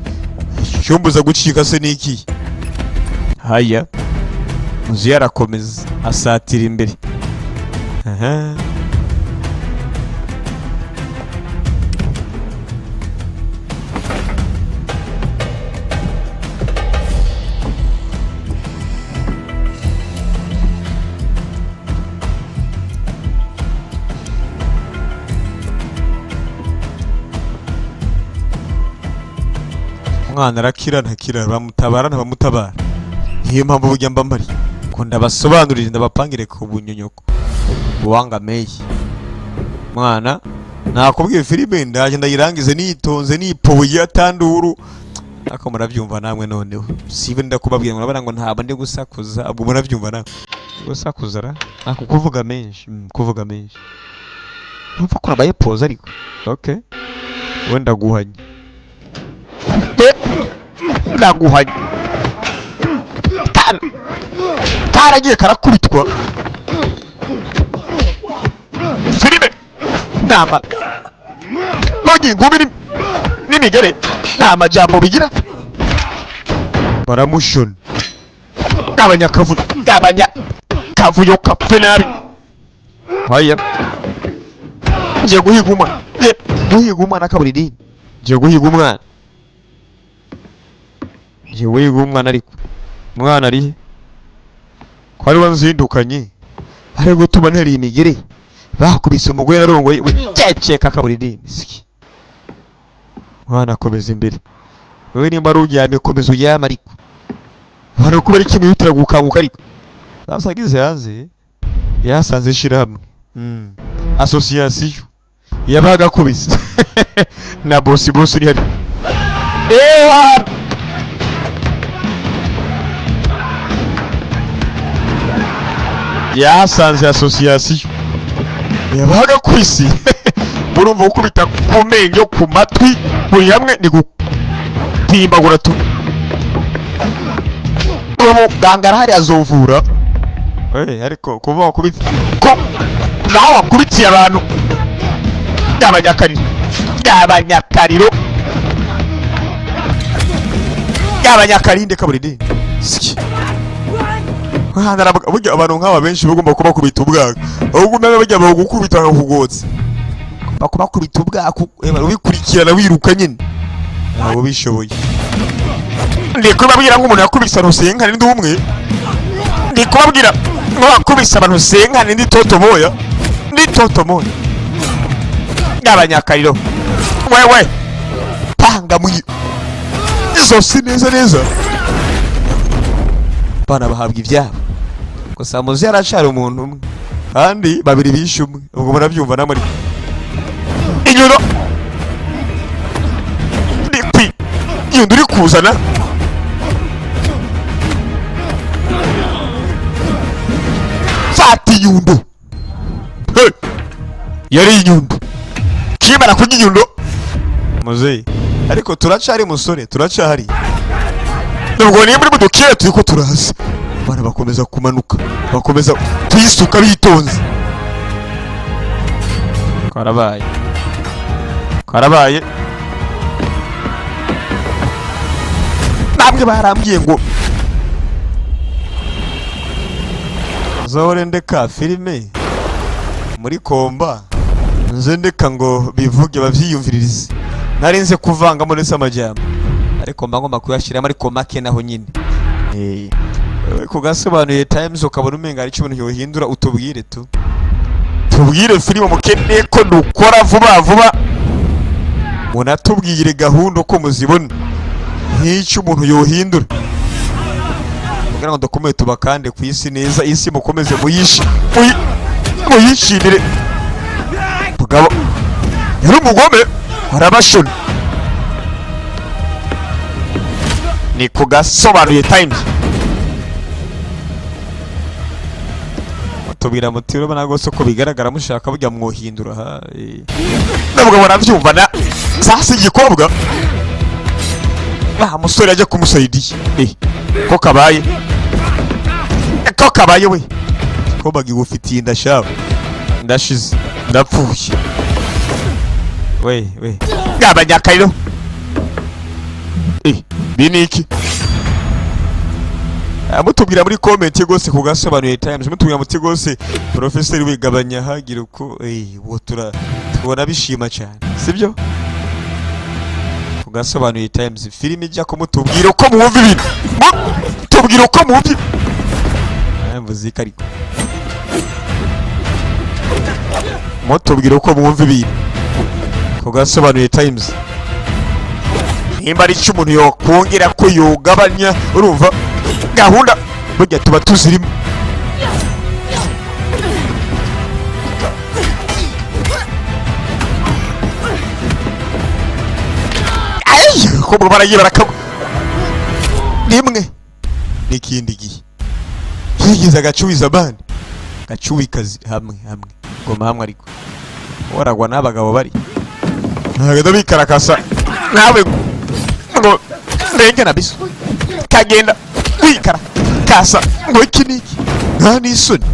icyombuza gucika se niki? Haya muzi yarakomeza asatira imbere. Aha. Umwana arakira ntakira, bamutabara ntabamutabara. Niyo mpamvu burya mba mpari ngo ndabasobanurire, ndabapangire ku bunyonyoko uwangameye. Mwana nakubwiye filime ndaje ndayirangize nitonze nipoye atanduru, ariko murabyumva namwe noneho sibe ndakubabwira ngo nabara ngo ntabwo ndi gusakuza, ubwo murabyumva namwe gusakuza ra ako kuvuga menshi, kuvuga menshi numva ko nabaye pause ariko okay, wenda guhanye ndaguhanye karagiye karakubitwa filime nama nonye ingumi n'imigere nta majambo bigira, baramushona abanyakavuyo abanyakavuyo kapfe nabi. Haya ngiye guhiga umwana, ngiye guhiga umwana kaburi dini, ngiye guhiga umwana, ngiye guhiga umwana. Ariko umwana ari he ko ari wanzindukanye ari gutuma ntera imigere, bakubise umugore narongoye ceceka kaburi dini. Siki mwana akomeza imbere, wewe nimba ari uryamye komeza uryame, ariko hari kuba ari kimwe yitira gukanguka. Ariko sasagize hanze yasanze ishirahamwe association yabaga kubise na bosi bosi uri hari. Ewa yasanze association yabaga kwisi, murumva gukubita ku menyo ku matwi buri hamwe ni gutimbagura tu. Muganga arahari azovura. Ariko kuva wakubita ko naho wakubitiye abantu abanyakariro abanyakariro abanyakarinde kaburi dini. Siki burya abantu nk'aba benshi bagomba kubakubita ubwaka, ahubwo umenya bajya bagukubita bakakugotsa, bakubakubita ubwaka ubikurikirana wiruka nyine, ntabwo bishoboye. Ndi kubabwira nk'umuntu yakubise Rusenga ndi umwe, ndi kubabwira Mwakubise abantu senkani ndi toto moya, ndi toto moya. N'abanyakariro wewe panga mu izosi neza neza. Bana bahabwa ibyabo gusa muzi yaracari umuntu umwe kandi babiri bishe umwe, ubwo murabyumva namwe. Inyundo ndikwi inyundo uri kuzana fata inyundo. Hey! Yari inyundo kimara kurya inyundo muzeyi, ariko turacari musore, turacari nubwo niba muri mudukire turiko turaza. Bana bakomeza kumanuka, bakomeza kwisuka bitonze. Karabaye karabaye, bamwe barambwiye ngo zahore ndeka filime muri komba, nze ndeka ngo bivuge bavyiyumviririze, narinze kuvangamo ndetse amajyamba, ariko mba ngomba kuyashyiramo ariko make naho nyine. Wewe kugasobanuye Times ukabona umenga ari ikintu yohindura, utubwire tu tubwire filime mukeneye ko dukora vuba vuba, munatubwire gahunda uko muzibona nk'icyo umuntu yohindura kugira ngo dukomeze tubakande ku isi neza, isi mukomeze muyishimire. Mugabo yari umugome arabashona. Ni kugasobanuye Times. Tubwira muti urabona rwose ko bigaragara mushaka burya mwohindura ha. Nubwo barabyumva na sasa igikobwa ah musore ajya kumusaidiye ko kabaye ko kabaye we ko bagigufitiye indashaba ndashize ndapfuye we we gabanya biniki. Mutubwira muri comment rwose kugasobanuye Times, mutubwira muti rwose professor wigabanya hagira uko wotura tubona bishima cyane, sibyo? Kugasobanuye Times filime ijya ko mutubwira uko mwumva ibintu, mutubwira uko mwumva mvuze ariko mutubwira uko mwumva ibintu. Kugasobanuye Times nimba ari icyo umuntu yokongera ko yogabanya, urumva gahunda burya tuba tuzirimo. Ay, ko baragiye barakagwa rimwe n'ikindi gihe higize agacuwiza abandi gacuwikazi hamwe hamwe ngoma hamwe, ariko waragwa n'abagabo bari ntabwo bikarakasa nawe ngo ndenge na biso kagenda wikara kasa ngo iki niki nta n'isoni.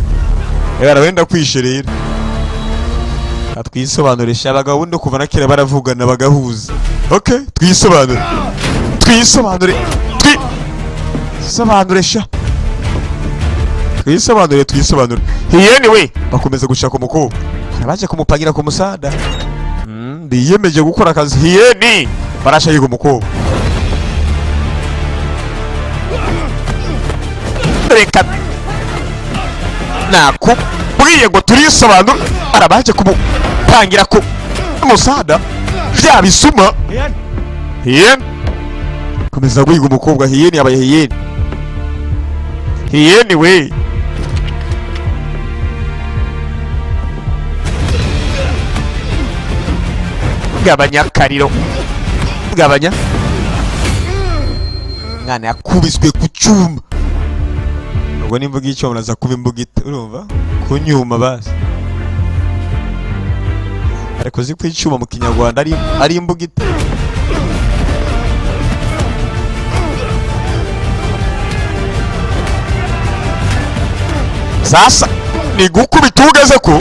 Ebara wenda kwisherera atwisobanurisha abagabo bundi kuva na kera baravugana bagahuza. Okay, twisobanure twisobanure twisobanurisha twisobanure twisobanure. Hiyeni we bakomeza gushaka umukobwa, baje kumupangira ku musada. Biyemeje gukora akazi. Hiyeni barashayiga umukobwa. Reka nakubwiye ngo turisobanura, arabaje kumupangira ku musada bya bisuma. Hiyeni komeza guhiga umukobwa. Hiyeni yabaye hiyeni hiyeni we. Gabanya kariro gabanya. Mwana yakubiswe ku cyuma. Ubwo nimvuga icyo muraza kuba imbugita, urumva kunyuma basi. Ariko zi kwicuma mu Kinyarwanda ari imbugita. Sasa ni gukubita ugeze ko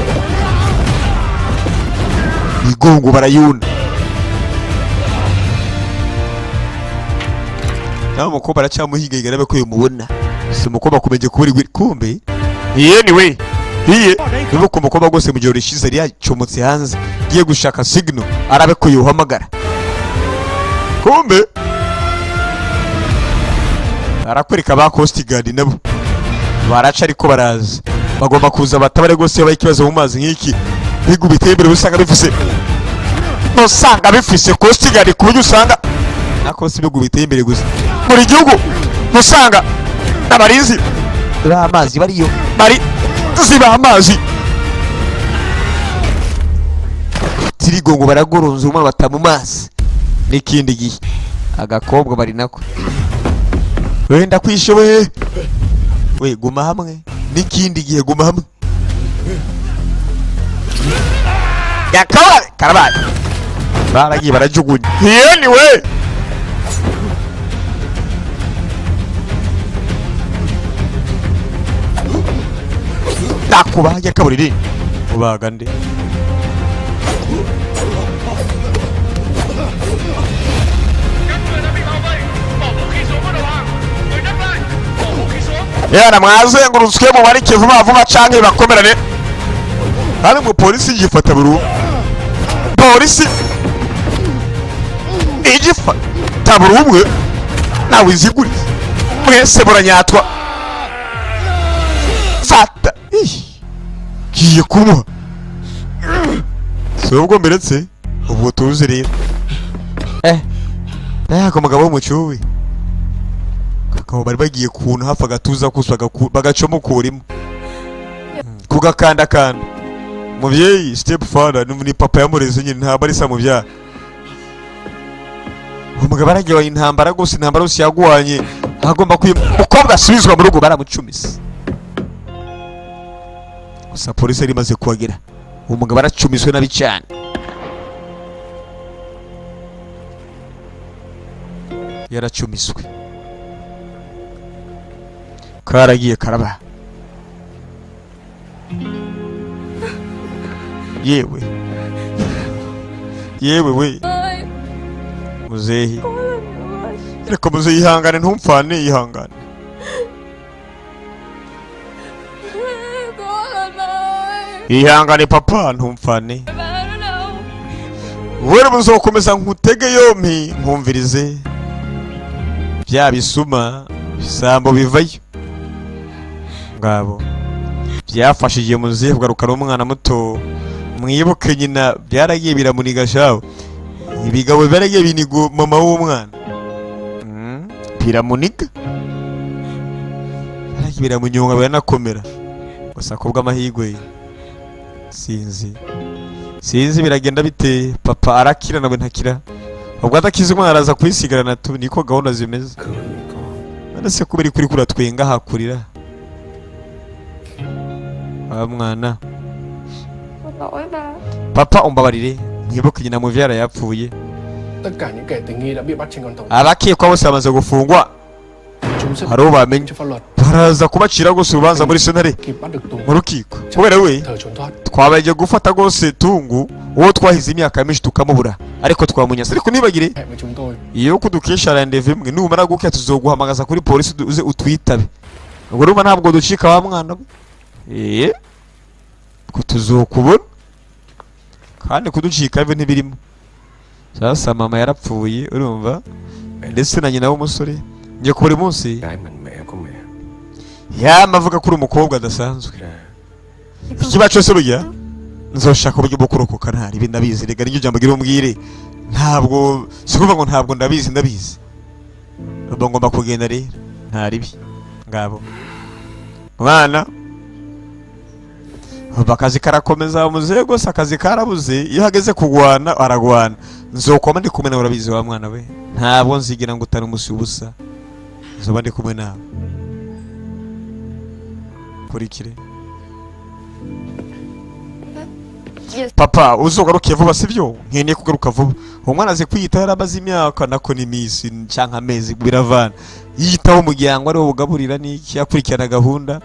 igongo barayuna. Nawe umukobwa aracyamuhiga arabe ko yumubona. Si umukobwa kumenye kuburi kumbe hiyeni we hiye nibuko umukobwa gose mu gihe rishize yari yacomotse hanze giye gushaka signal arabe ko yuhamagara. Kumbe arakwereka ba Coast Guard nabo Baraca ariko baraza, bagomba kuza batabare rwose. Iyo ikibazo mu mazi nk'iki, bihugu biteye imbere usanga bifise, usanga bifise coast guard, ku buryo usanga nako si ibihugu biteye imbere gusa, buri gihugu usanga abarinzi b'amazi bariyo, bari ziba amazi tirigongo baragoronza umwana bata mu mazi. N'ikindi gihe agakobwa bari nako wenda kwishoboye we, guma hamwe. N'ikindi gihe guma hamwe, yakaba karabaye, baragiye barajugunya. Anyway, nakubaye kaburiri ubaga nde? Yana mwazengurutswe, mubarike vuba vuba canke bakomerane. Hano ngo polisi igifata buru, polisi igifata buri umwe, nawe izigurize mwese buranyatwa. Fata giye kumuha si ubwo mberetse ubwo tuzi rero. Nayako mugabo w'umucuwi kakaba bari bagiye kuntu hafi agatuza kusa bagacomokurimo kugakandakanda. Muvyeyi step father ni papa yamureze nyine, ntabwo ari mubyara. Umugabo aragiye intambara gose, intambara yose yagwanye, agomba umukobwa asubizwa mu rugo, baramucumise. Gusa polisi yari imaze kuhagera, umugabo aracumiswe nabi cyane. Yaracumiswe, karagiye karaba. Yewe yewe we muzehe, reka muzehe ihangane, ntumfane, ihangane. Ihangane papa, ntumfane. Wewe muzokomeza nkutege yompi nkumvirize bya bisuma bisambo bivayo. Ngabo byafashije muzehe kugarukana umwana muto. Mwibuke nyina byaragiye biramuniga shabo, ibigabo byaragiye binigo mama w'umwana biramuniga, byaragiye biramunyonga biranakomera. Gusa kubwa amahirwe sinzi sinzi biragenda bite, papa arakira nawe ntakira. Ubwo adakize umwana araza kwisigarana tu, niko gahunda zimeze. None se kubera kuri kuratwenga hakurira mwana? Papa umbabarire, mwibuke nyina muvyara yapfuye. Abakekwa bose bamaze gufungwa, hari uwo bamenye baraza kubacira gose urubanza muri sentare mu rukiko. Kubera we twabaye gufata gose tungu uwo twahize imyaka myinshi tukamubura, ariko twamunyase. Ariko nibagire iyo kudukesha rendez-vous imwe, numara gukya tuzoguhamagaza kuri polisi uze utwitabe. Ubwo urumva ntabwo ducika wa mwana we, ko tuzokubona kandi kuducika ibi ntibirimo. Sasa mama yarapfuye urumva, ndetse na nyina w'umusore. Ngiye ku buri munsi yama avuga ko uri umukobwa adasanzwe. Ikiba cyose burya nzoshaka uburyo bwo kurokoka, ntari ibi ndabizi. Rega niryo jambo gira umbwire, ntabwo sikuvuga ngo ntabwo ndabizi, ndabizi. Ubwo ngomba kugenda rero, ntari bi ngabo mwana. Akazi karakomeza muzehe gose, akazi karabuze. Iyo hageze kugwana aragwana. Nzokoma ndi kumwe nawe urabizi wa mwana we, ntabwo nzigira ngo utari umusi ubusa, nzoba ndi kumwe nawe. Kurikire papa, uzogaruke vuba sivyo? Nkeneye kugaruka vuba. Umwana azi kwiyitaho, yaramaze imyaka nako ni imisi canke amezi biravana yitaho umuryango, ariwo bugaburira n'iki, akurikirana gahunda.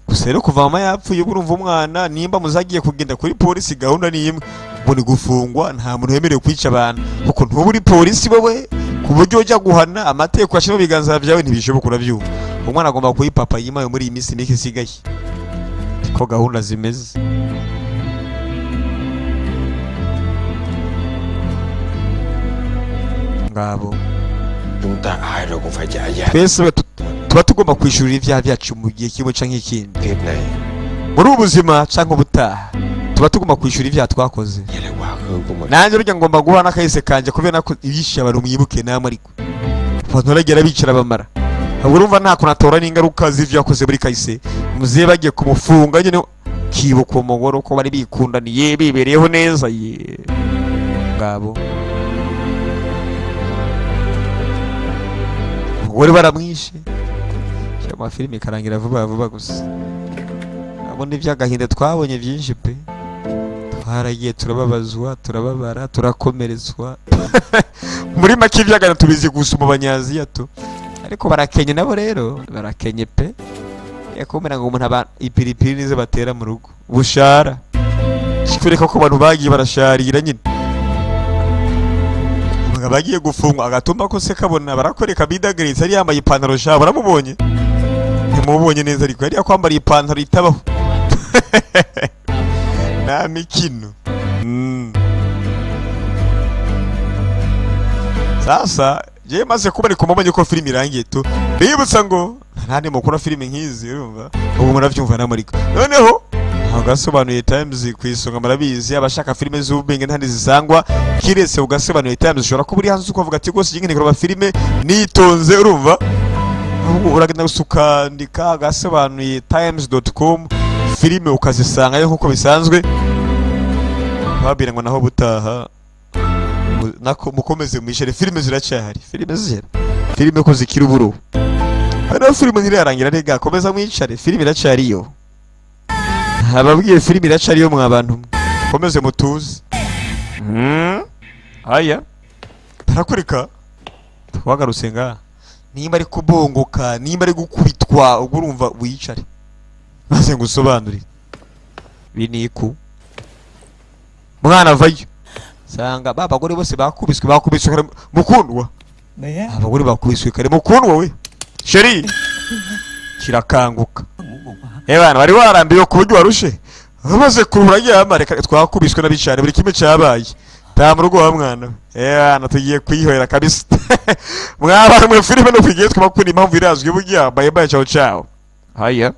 Gusa rero kuva mama yapfuye urumva umwana nimba muzagiye kugenda kuri polisi gahunda ni imwe, ngo ni gufungwa. Nta muntu wemerewe kwica abantu kuko ntuba uri polisi wowe, ku buryo ujya guhana amategeko ashyira mu biganza byawe ntibishoboka, urabyumva. Umwana agomba kuba papa yimaye muri iyi minsi mike isigaye, ko gahunda zimeze. Ngabo twese Tuba tugomba kwishurira ibyaha byacu mu gihe kimwe canke ikindi, Kiếp này muri ubu buzima canke ubutaha, tuba tugomba kwishura ibyaha twakoze. Về lại quá khứ của mình. Nanjye burya ngomba guha n'akahise kanje kubera ko ibishe abantu, mwibuke namwe. Ariko abantu baragera bicara bamara, ubwo urumva nta kuntu atora n'ingaruka z'ivyo yakoze muri kahise. Muzehe bagiye kumufunga nyine, kibuka uwo mugore uko bari bikundaniye, bibereyeho neza ye ngabo. Umugore baramwishe. Cyangwa filime ikarangira vuba vuba gusa. Abona iby'agahinda twabonye byinshi pe, twaragiye turababazwa, turababara, turakomeretswa. Muri make iby'agahinda tubizi gusa mu Banyaziya tu, ariko barakenye nabo rero, barakenye pe. Yakumira ngo umuntu aba ipiripiri nizo batera mu rugo bushara, kikwereka ko abantu bagiye barasharira nyine. Umugabo agiye gufungwa, agatumba ko se kabona barakwereka bidagaritse, yari yambaye ipantaro sha. Baramubonye, ntimubonye neza, ariko yari yakwambariye ipantaro itabaho, nta mikino. Sasa jewe maze kubona kumubonye ko filime irangiye tu, bibutsa ngo ntandi mukora filime nk'izi. Urumva ubu murabyumva namuriko noneho Agasobanuye Times ku isonga. Murabizi, abashaka filime z'ubwenge ntandi zisangwa kiretse Ugasobanuye Times. Ushobora kuba uri hanze ukavuga ati rwose nkeneye kureba filime nitonze, urumva ahubwo uragenda gusa ukandika agasobanuye times.com, filime ukazisangayo nk'uko bisanzwe. Babwira ngo naho butaha nako mukomeze mwishere filime, ziracyahari filime zihera, filime ko zikiri uburo. Hano filime ntirarangira rega, komeza mwicare, filime iracyariyo. Ababwiye filime iracyariyo mwa bantu mwe. Komeze mutuze. Aya barakurika twagarutse ngaha, nimba ari kubongoka, nimba ari gukubitwa, ubwo urumva wicare maze ngusobanurire biniku. Mwana avayo sanga ba bagore bose bakubiswe, bakubiswe kare mukundwa. Abagore bakubiswe kare mukundwa we chérie kirakanguka. Ebana wari warambiwe ku buryo warushe umaze kuruhura ryama, reka twakubiswe n'abicane, buri kimwe cyabaye, ta mu rugo wa mwana we. Ebana tugiye kwihorera kabisa mwabana mwe. Filime no kwigiye twakunda, impamvu irazwi burya. Bye bye, ciao ciao. Haya.